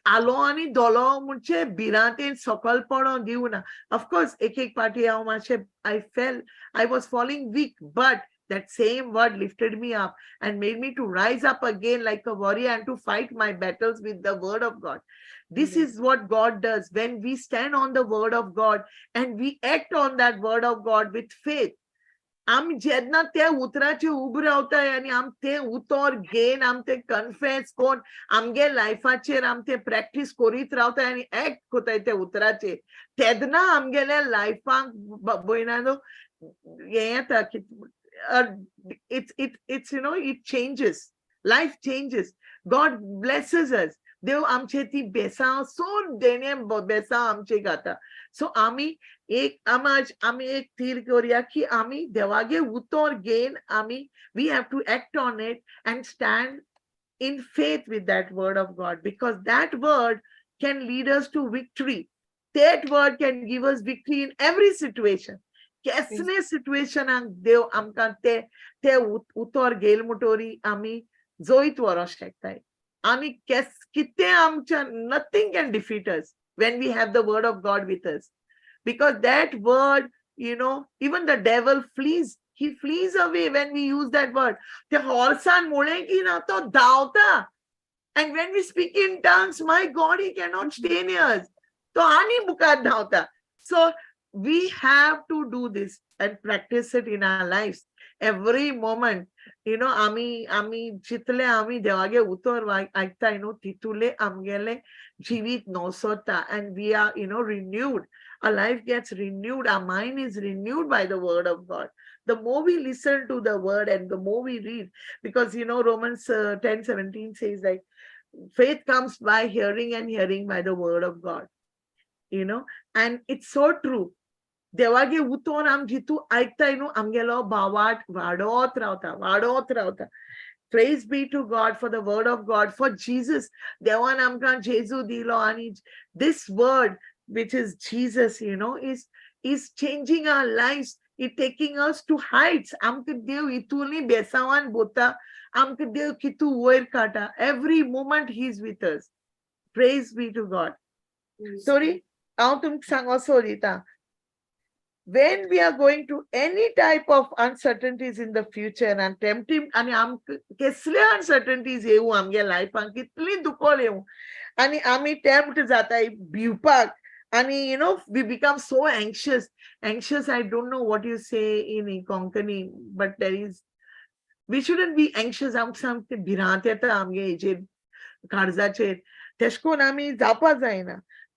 आलो आनी दोलो म्हणजे भिरांतेन सकल पडों दिवना. Of course एक एक पाटी हांव मातशें I fell, I was falling weak, but that same word lifted me up and made me to rise up again like a warrior and to fight my battles with the word of God. This is what God does when we stand on the word of God and we act on that word of God with faith. आमी जेन्ना त्या उतराचे उब रावताय आनी आम तें उतर घेवन आम तें कन्फेस कोन्न आमगे लायफाचेर आम तें प्रॅक्टीस करीत रावताय आनी एक्ट कोताय त्या उतराचेर, तेन्ना आमगेल्या लायफाक भयणानो हें येता की it's you know it changes, life changes. God blesses us. देव आमचे ती बेसांव सोड देणे बेसांव आमचे गाता. सो आमी एक आमाज आमी एक थीर करूया की आमी देवागे उतर घेवन आमी we have to act on it and stand in faith with that word of God, because that word can lead us to victory. That word can give us victory in every situation. केसले सिट्युएशनाक देव आमकां ते ते उतर घेयल म्हणटरी आमी जैत व्हरोंक शकताय. आनी केस कितें आमच्या, nothing can defeat us when we have the word of God with us, because that word, even the devil flees. He flees away when we use that word. ते हॉर्सान मुळे की ना तो धांवता. And when we speak in tongues, my God, he cannot stay near us. तो आनी मुखार धांवता. So we have to do this and practice it in our lives every moment. आमी आमी जितले आमी देवागे उतर आयकताय न्हू, तितुले आमगेले जिवीत नवसता and we are renewed. Our life gets renewed. Our mind is renewed by the word of God. The more we listen to the word and the more we read, because you know, Romans 10:17 says like, faith comes by hearing and hearing by the word of God. You know, and it's so true. देवागे उतोन आम जितू आयकताय न्हू, आमगेलो भावार्थ वाडत रावता, वाडत रावता. Praise be to God for the word of God, for Jesus. देवान आमकां जेजू दिलो आनी this word, which is Jesus, you know, is changing our lives. It taking us to heights. आमकां देव इतूनी बेसावान बोता, आमकां देव कितू वयर काडटा. Every moment he is with us. Praise be to God. Sorry, हांव तुमकां सांगो सोदिता. When we are going to any type of uncertainties in the future and tempting, आनी आमकां केसले uncertainties येवं आमगे लायफान, कितली दुकोळ येवं आनी आमी टेम्प्ट जाताय भिवपाक आनी you know, we become so anxious. Anxious, I don't know what you say in Konkani, but there is, we shouldn't be anxious. आमकां सामकें भिरांत येता आमगे हेजेर, काळजाचेर. तेश कोन्न आमी जावपा जायना,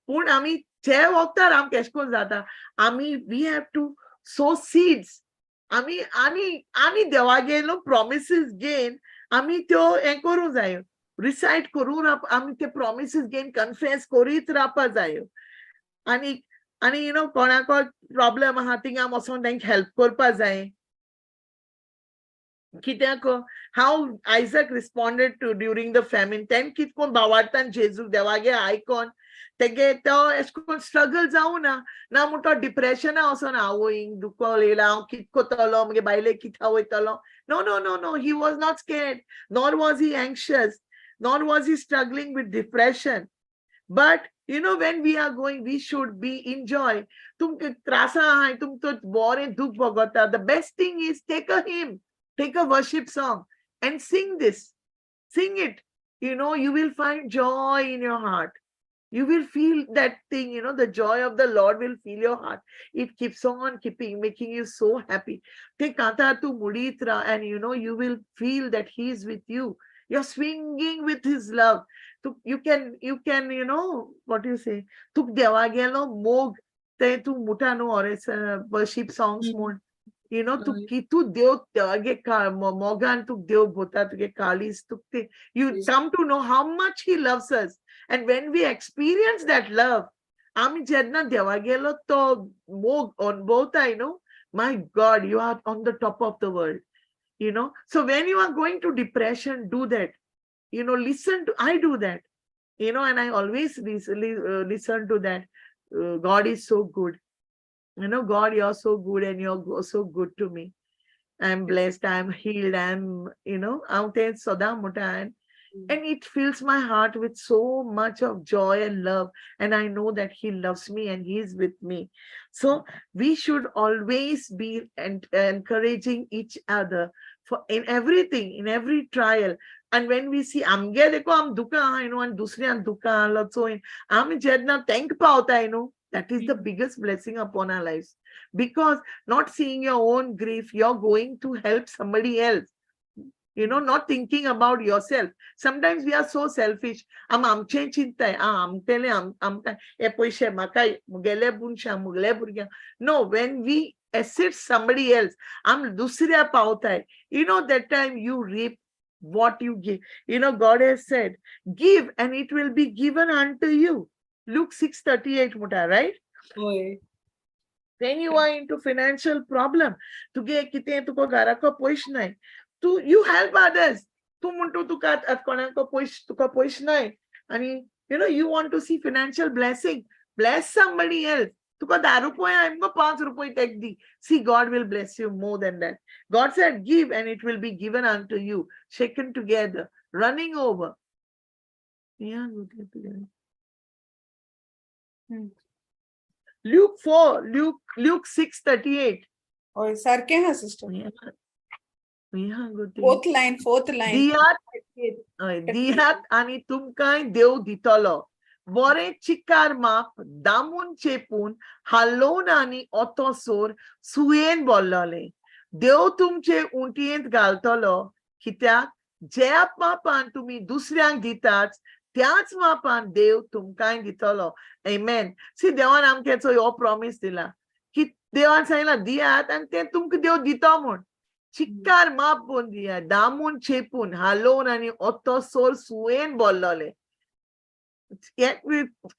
पूण आमी जे वखदार आमकां केश कोन्न जाता, आमी we have to sow seeds. आमी आनी आनी देवागेलो प्रॉमिसीस घेवन आमी त्यो हें करूंक जायो, रिसायट करूं राव, आमी ते प्रॉमिसीस घेवन कन्फेस करीत रावपा जायो. आनी आनी you know, कोणाको प्रॉब्लम आहा थिंगा वचोन तांकां हेल्प करपा जाय. कित्याक, how Isaac responded to during the famine, तें कित कोन भावार्थान जेजू देवागे आयकोन तेगे तो एश कोन स्ट्रगल जावं ना ना म्हण तो डिप्रेशना वचोन, आवय हिंग दुखोल येयला, हांव कित कोतलो, मुगे बायलेक कित्या वयतलो. No, no, no, no, he was not scared, nor was he anxious, nor was he struggling with depression. But you know, when we are going, we should be in joy. तुमकां त्रासां आहाय, तुमकां बरें दुःख भोगता, the best thing is take a hymn, take a worship song and sing this. Sing it. You know, you will find joy in your heart. You will feel that thing, you know, the joy of the Lord will fill your heart. It keeps on keeping, making you so happy. Take kanta tu muditra and you know, you will feel that he is with you. You're swinging with his love. You can, you know, what do you say? तुक देवागेलो मोग ते तूं मुठा न्हू or worship songs म्हूण, you know, तूं कितू देव देवागे मोगान तुक देव भोता, तुगे काळीज तुक ते you come to know how much he loves us. And when we experience that love, आमी जेन्ना देवागेलो तो मोग अनुभवताय न्हू, my God, you are on the top of the world, you know. So when you are going to depression, do that. You know, listen to, I do that, you know, and I always listen to that. God is so good. You know, God, you're so good and you're so good to me. I'm blessed, I'm healed, I'm, you know, हांव तें सदां म्हणटा and it fills my heart with so much of joy and love. And I know that he loves me and he is with me. So we should always be encouraging each other for in everything, in every trial. And when we see आमगे देखो आम दुकां आहा न्हू आनी दुसऱ्यान दुकां आहलो चोय आमी जेन्ना तेंक पावताय न्हू, that is the biggest blessing upon our lives. Because not seeing your own grief, you're going to help somebody else. You know, not thinking about yourself. Sometimes we are so selfish. आम आमचें चिंताय, आ आमतेले आमकां हे पयशे म्हाका, मुगेले मनशां, मुगेले भुरग्यांक. No, when we assist somebody else, आम दुसऱ्या पावताय. You know, that time you reap what you give. You know, God has said, "Give and it will be given unto you." Luke 6:38 म्हणटा, right? होय. When you are into financial problem, तुगे कितें तुका घराको पयशे नाय, तूं you help others. तूं म्हणटा तुका आतां कोणाको पयशे, तुका पयशे नाय आनी you know, you want to see financial blessing, bless somebody else. तुका 10 रुपये आहाय मुगो, 5 रुपये तेक दी. See, God will bless you more than that. God said, "Give and it will be given unto you, shaken together, running over." Yeah, good. Luke 4, Luke 6:38. हय, सारकें आहा sister. Yeah, good. Fourth line, fourth line. दियात, हय, दियात आनी तुमकांय देव दितलो. बरें चिकार माप, दामून चेपून, हालोवन आनी ओतोसोर सुयेन बोल्लोले देव तुमचे उंटयेंत घालतलो, कित्याक ज्या मापान तुमी दुसऱ्यांक दितात त्याच मापान देव तुमकांय दितलो. Amen. सी, देवान आमकां हो प्रॉमीस दिला की देवान सांगला दियात आनी ते तुमकां देव दितो म्हूण. चिक्कार माप पळोवन दियात, दामून चेपून हालोवन आनी ओतोसोर सुयेन बोल्लोले.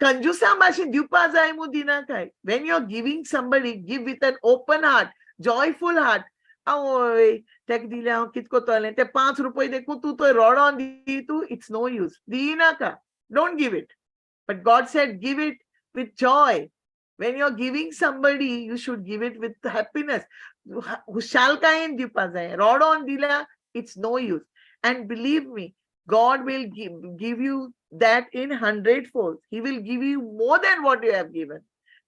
कंजूसा भाशेन दिवपा जाय म्हूण दिनाकाय. When you are giving somebody, give with an open heart, joyful heart. आवय, तेका दिलें हांव कित कोत्तोलें, ते 5 रुपये देखून तूं थंय रडोन दी तूं, it's no use. दिनाका, don't give it. But God said give it with joy. When you are giving somebody, you should give it with happiness. खुशालकायेन दिवपा जाय. रडोन दिल्या, it's no use. And believe me, God will give you that in hundredfold. He will give you more than what you have given.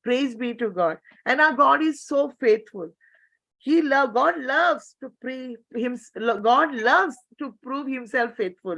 Praise be to God. And our God is so faithful. He love God loves to pre him God loves to prove himself faithful.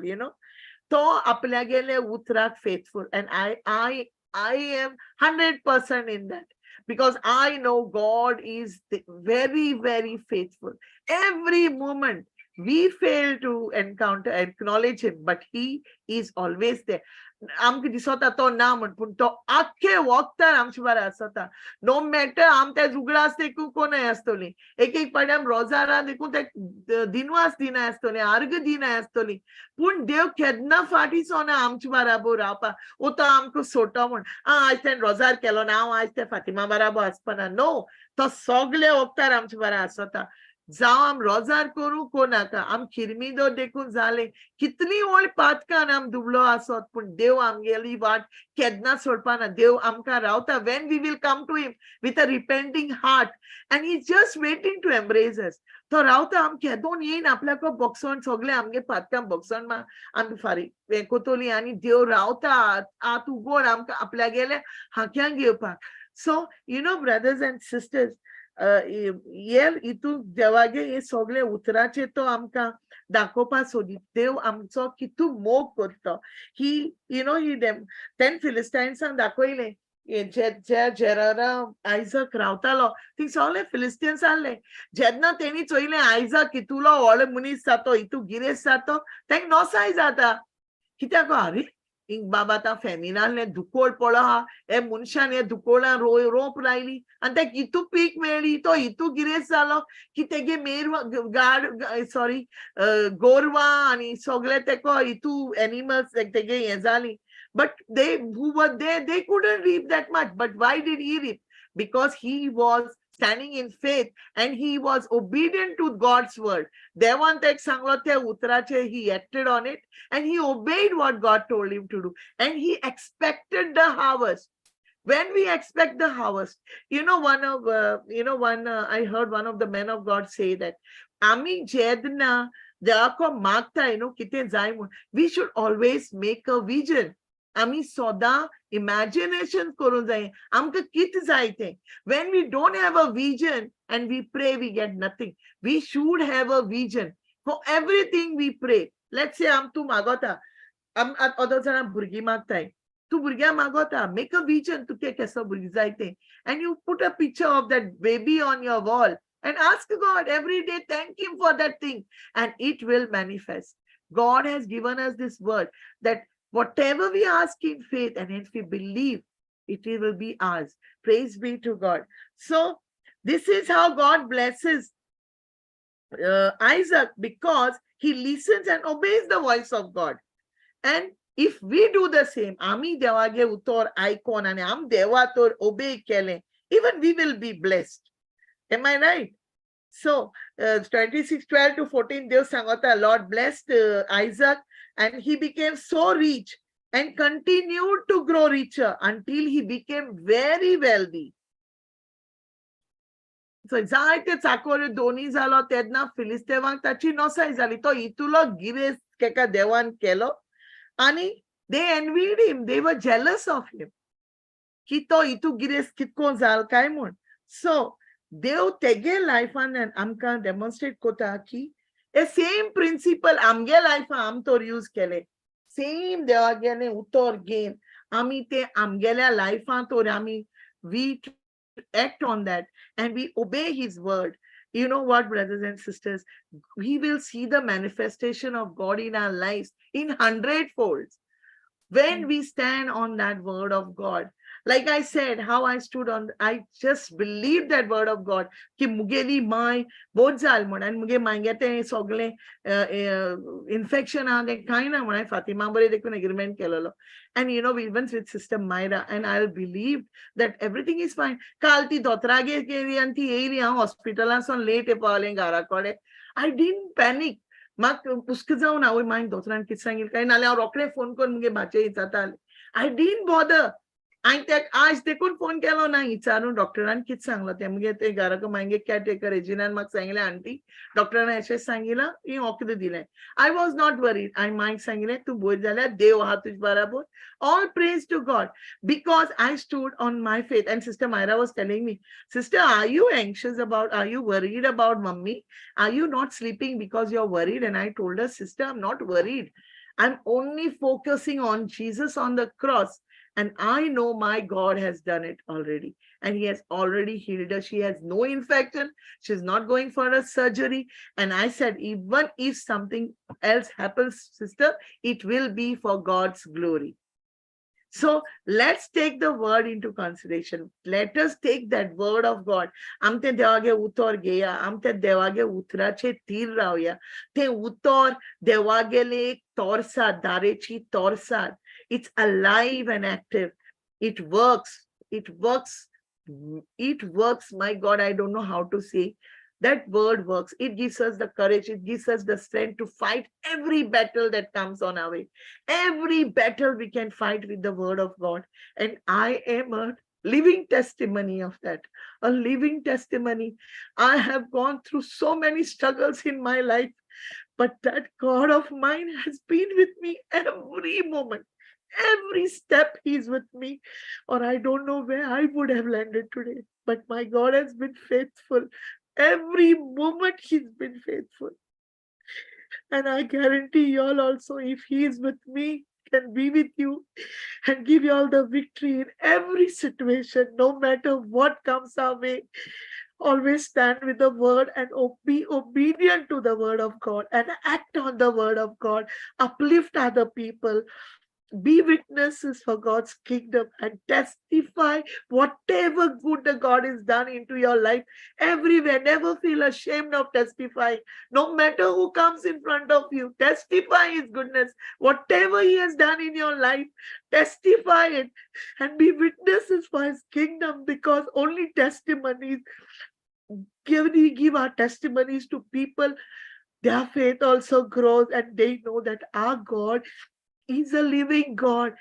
तो आपल्यागेले उतराक faithful. And I am 100% in that, because I know God is very, very faithful. Every moment we fail to encounter, acknowledge him, but he is always there. आमकां दिसता तो ना म्हण, पूण तो आख्खे वखदार आमचे बारा आसता. नो मॅटर आम ते उगडास देखून कोणय आसतली, एक एक पाटी आम रोजारा देखून ते दिनवास दिनाय आसतली, अर्ग दिनाय आसतली, पूण देव केन्ना फाटीं ना आमचे बराबर रावपाक. ओ तो आमकां सोडटा म्हण, आं आयज तेणें रोजार केलो ना, हांव आयज ते फातिमा बराबर आसपाना. नो, तो सगळे वखदार आमचे बरा आसता. जावं आम रोजार करूं को नाका, आम खिरमिदो देखून जालें, कितली व्हड पातकान आम दुबलो आसत, पूण देव आमगेली वाट केन्ना सोडपाना. देव आमकां रावता when we will come to him with a repenting heart, and he just waiting to embrace us. तो रावता आम केदोन येयन आपल्याक बोगसोन, सगळे आमगे पातकां बोगसोन मा आमी फारीक हें कोतोली, आनी देव रावता आत उगोड आमकां आपल्यागेले हाक्यांक घेवपाक. So brothers and sisters, हे हितून देवागे हे सगळे उतराचे तो आमकां दाखोवपा सोदी देव आमचो कितू मोग करता. ही you know he ten फिलिस्टायन्सांक दाखयलें, जे ज्या जेरारा आयजक रावतालो थिंग सगळे फिलिस्टियन्स आहले. जेन्ना तेणी चोयलें आयजक कितुलो व्हडलो मनीस जातो, हितू गिरेस्त जातो, तेंका नोसाय जाता. कित्याक? अरे, हिंग बाबा आतां फेमिनान दुकोळ पळो आहा, हे मनशान हे दुकोळान रोप लायली आनी तेका हितू पीक मेळ्ळी, तो हितू गिरेस्त जालो की तेगे मेर गाड, सॉरी, गोरवां आनी सगळे तेका हितू एनिमल्स तेगे हें जाली. But they who were there, they couldn't reap that much. But why did he reap? Because he was standing in faith and he was obedient to God's word. देवान तेक सांगलो त्या उतराचे he acted on it and he obeyed what God told him to do, and he expected the harvest. When we expect the harvest, you know one of you know one I heard one of the men of God say that आमी जेन्ना देवाको मागता कितें जाय म्हूण, we should always make a vision. आमी सदां imagination करूंक जाय आमकां कितें जाय तें. When we don't have a vision and we pray, we get nothing. We should have a vision for everything we pray. Let's say आम तूं मागोता, आम other जाणां भुरगीं मागताय, तूं भुरग्यांक मागोता, make a vision तुका केसो भुरगीं जाय तें, and you put a picture of that baby on your wall and ask God every day, thank him for that thing, and it will manifest. God has given us this word that whatever we ask in faith and if we believe, it will be ours. Praise be to God. So this is how God blesses Isaac, because he listens and obeys the voice of God. And if we do the same, आमी देवागे उतर आयकोन आनी आम देवा तर obey केले, even we will be blessed. Am I right? So 26, 12 to 14, Dev सांगता, Lord blessed Isaac and he became so rich and continued to grow richer until he became very wealthy. So जायते चाकोऱ्यो दोनी जालो तेन्ना फिलिस्तेवांक ताची नोसाय जाली. तो इतुलो गिरेस्त केका देवान केलो आनी they envied him, they were jealous of him की तो इतू गिरेस्त कितको जाल काय म्हूण. सो देव तेगे लायफान आमकां डेमॉन्स्ट्रेट कोता की हे सेम प्रिंसिपल आमगे लायफान आम तर यूज केले. सेम देवागेले उतर घेवन आमी ते आमगेल्या लायफान तर आमी we act on that and we obey his word. You know what, brothers and sisters, we will see the manifestation of God in our lives in hundred folds. When we stand on that word of God, like I said, how I stood on, I just believed that word of God की मुगेली my बोध जाल म्हण आनी मुगे मांगे तें सगळें infection आहा तें कांय ना म्हण हांवें फातिमा बरें देखून एग्रीमेंट केलेलो. And even with Sister Myra, and I believe that everything is fine. काल ती दोतोरागेर गेली आनी ती येयली, हांव हॉस्पिटलांसून लेट पावलें घरा कडेन. I didn't panic. म्हाका हुस्को जावना आवय मागीर दोतोरान कितें सांगिल्लें काय, नाल्यार हांव रोखडें फोन करून मुगे भाचे विचारतालें. I didn't bother. हांवें तेका आज देखून फोन केलो ना विचारून डॉक्टरान कितें सांगलां तें. मुगे ते घराक मागीर केअरटेकर रेजिनान म्हाका सांगलें, आंटी डॉक्टरान अशें सांगिलां, ही वखद दिलें. I was not worried. हांवें मांयक सांगिलें, तूं बरी जाल्यार देव आहा तुजे बराबर. All praise to God, because I stood on my faith. And Sister Myra was telling me, Sister, are you anxious about, are you worried about mummy? Are you not sleeping because you're worried? And I told her, Sister, I'm not worried. I'm only focusing on Jesus on the cross. And I know my God has done it already. And he has already healed her. She has no infection. She's not going for a surgery. And I said, even if something else happens, sister, it will be for God's glory. So let's take the word into consideration. Let us take that word of God. Amte देवागे उतर घेया, आमते देवागे उतराचे थीर रावया. ते उतर देवागेले एक तोरसाद, दारेची तोरसाद. It's alive and active. It works. It works. It works. My God, I don't know how to say. That word works. It gives us the courage. It gives us the strength to fight every battle that comes on our way. Every battle we can fight with the word of God. And I am a living testimony of that. A living testimony. I have gone through so many struggles in my life, but that God of mine has been with me every moment. Every step he's with me, or I don't know where I would have landed today. But my God has been faithful. Every moment he's been faithful. And I guarantee you all also, if he is with me, can be with you and give you all the victory in every situation, no matter what comes our way. Always stand with the word and be obedient to the word of God and act on the word of God. Uplift other people. Be witnesses for God's kingdom and testify whatever good the God has done into your life everywhere. Never feel ashamed of testifying. No matter who comes in front of you, testify his goodness. Whatever he has done in your life, testify it and be witnesses for his kingdom, because only testimonies, give our testimonies to people, their faith also grows and they know that our God is a living God.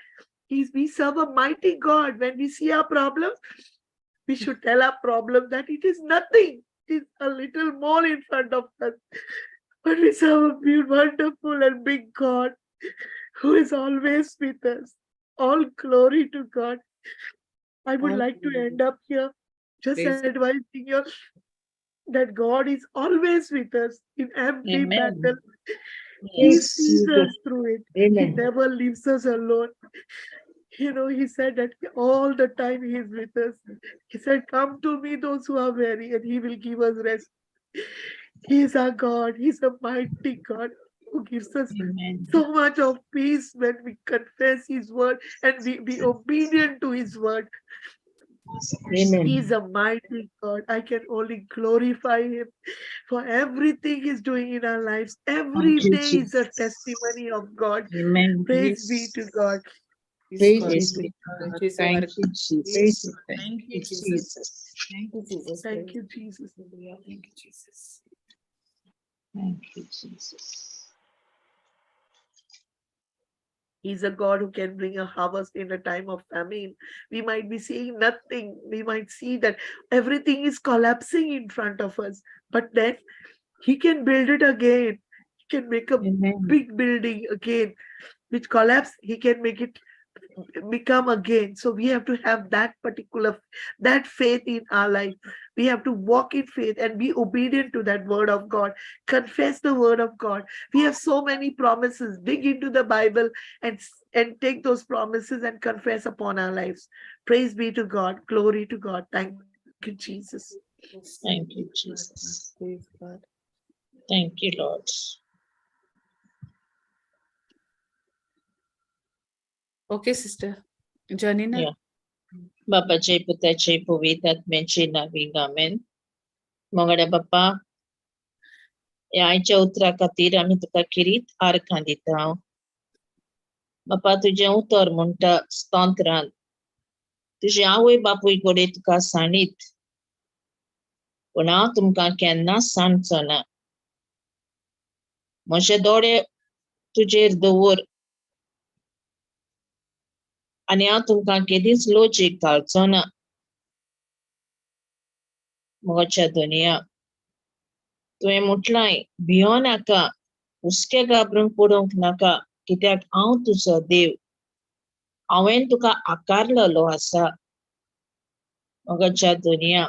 We serve a mighty God. When we see our problems, we should tell our problem that it is nothing. It is a little more in front of us. But we serve a wonderful and big God who is always with us. All glory to God. I would like to end up here just advising you that God is always with us in every battle. He sees us through it. Amen. He never leaves us alone. You know, he said that all the time he is with us. He said, come to me, those who are weary, and he will give us rest. He is our God. He is a mighty God who gives us so much of peace when we confess his word and we be obedient to his word. Amen. He is a mighty God. I can only glorify him for everything he's doing in our lives. Every day is a testimony of God. Amen. Praise be to God. Praise be to God. Thank you, Jesus. Thank you, Jesus. Thank you, Jesus. Thank you, Jesus. Thank you, Jesus. Thank you, Jesus. He's a God who can bring a harvest in a time of famine. We might be seeing nothing. We might see that everything is collapsing in front of us. But then he can build it again. He can make a big building again, which collapsed. He can make it become again. So we have to have that particular, that faith in our life. We have to walk in faith and be obedient to that word of God. Confess the word of God. We have so many promises. Dig into the Bible and take those promises and confess upon our lives. Praise be to God. Glory to God. Thank you, Jesus. Thank you, Jesus. Praise God. Thank you, Lord. Okay sister. Janina. Yeah. बापाचे पुताचे पवित्र आत्म्याचे नावी आमेन. मोगाड्या बाप्पा, ह्या आयच्या उतरा खातीर आमी तुका खेरीत आर्गां दिता. बापा, तुजें उतर म्हणटा स्तोत्रांत, तुजी आवय बापूय कडेन तुका सांडीत, पूण हांव तुमकां केन्नाच सांडचो ना. म्हजे दोळे तुजेर दवर आनी हांव तुमकां केदींच लजेक घालचो ना. मोगाच्या धनया, तुवें म्हटलांय, भियो नाका, हुस्के घाबरूंक पडूंक नाका, कित्याक हांव तुजो देव, हांवें तुका आकारलेलो आसा. मोगाच्या धनया,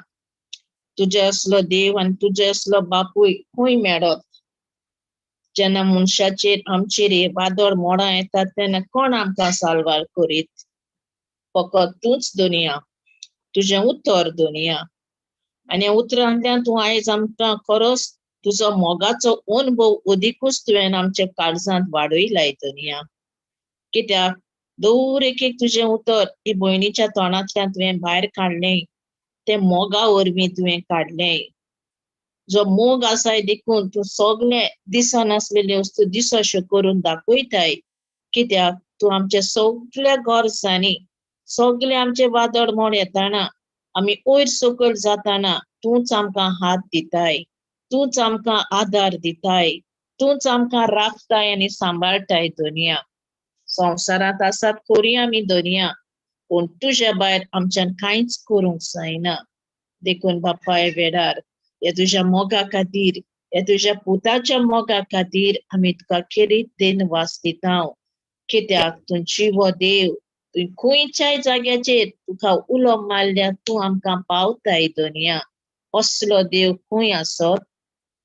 तुजे असलो देव आनी तुजे असलो बापूय खंय मेळत? जेन्ना मनशाचेर आमचेर हे वादळ मोडां येतात तेन्ना कोण आमकां साल्वार करीत? फकत तूंच धनया, तुजें उतर धनया. आनी उतरांतल्यान तूं आयज आमकां खरोच तुजो मोगाचो अनुभव अदिकूच तुवें आमच्या काळजांत वाडयलाय धनया. कित्याक दर एक एक तुजें उतर ती भयणीच्या तोंडांतल्यान तुवें भायर काडलें, तें मोगा वरवीं तुवें काडलें. जो मोग आसाय देखून तूं सगळे दिसनासलेले वस्तू दिसश्यो करून दाखयताय. कित्याक तूं आमच्या सगल्या गरजांनी, सगळे आमचे वादळ मोड येताना, आमी वयर सकयल जाताना तूंच आमकां हात दिताय, तूंच आमकां आदार दिताय, तूंच आमकां राखताय आनी सांबाळटाय धनया. संवसारांत आसात खरी आमी धनया, पूण तुज्या भायर आमच्यान कांयच करूंक जायना. देखून बाप्पा, ह्या वेळार ह्या तुज्या मोगा खातीर, ह्या तुज्या पुताच्या मोगा खातीर आमी तुका खेरीत दिनवास दिता. कित्याक तूं जिवो देव, तूं खंयच्याय जाग्याचेर तुका उलो मारल्यार तूं आमकां पावताय धनया. असलो देव खंय आसत?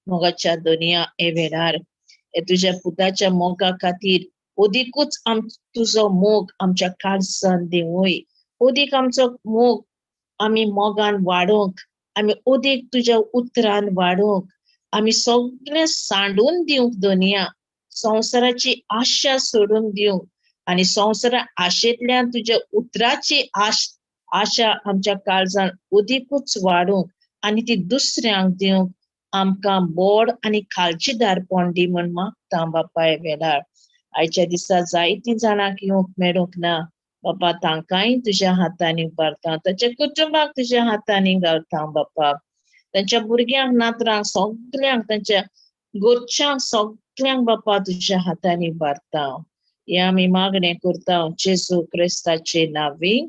मोगाच्या धनया, हे वेळार हे तुज्या पुताच्या मोगा खातीर अदिकूच तुजो मोग आमच्या काळजान देंवय, अदीक आमचो मोग आमी मोगान वाडोवंक, आमी अदीक तुज्या उतरान वाडोवंक, आमी सगळें सांडून दिवंक धनया, संवसाराची आशा सोडून दिवंक आनी संवसारा आशेंतल्यान तुज्या उतराची आशा आमच्या काळजान अदिकूच वाडोवंक आनी ती दुसऱ्यांक दिवंक आमकां बोड आनी खालचीदारपण दी म्हण मागता बापा. ह्या वेळार आयच्या दिसा जायतीं जाणांक येवंक मेळूंक ना बापा, तांकांय तुज्या हातांनी उबारता, तांच्या कुटुंबाक तुज्या हातांनी घालता बापा, तांच्या भुरग्यांक, नातरांक, सगल्यांक, तांच्या घरच्यांक सगल्यांक बापा तुज्या हातांनी उबारता. हें आमी मागणें करता जेजू क्रिस्ताचे नांवी.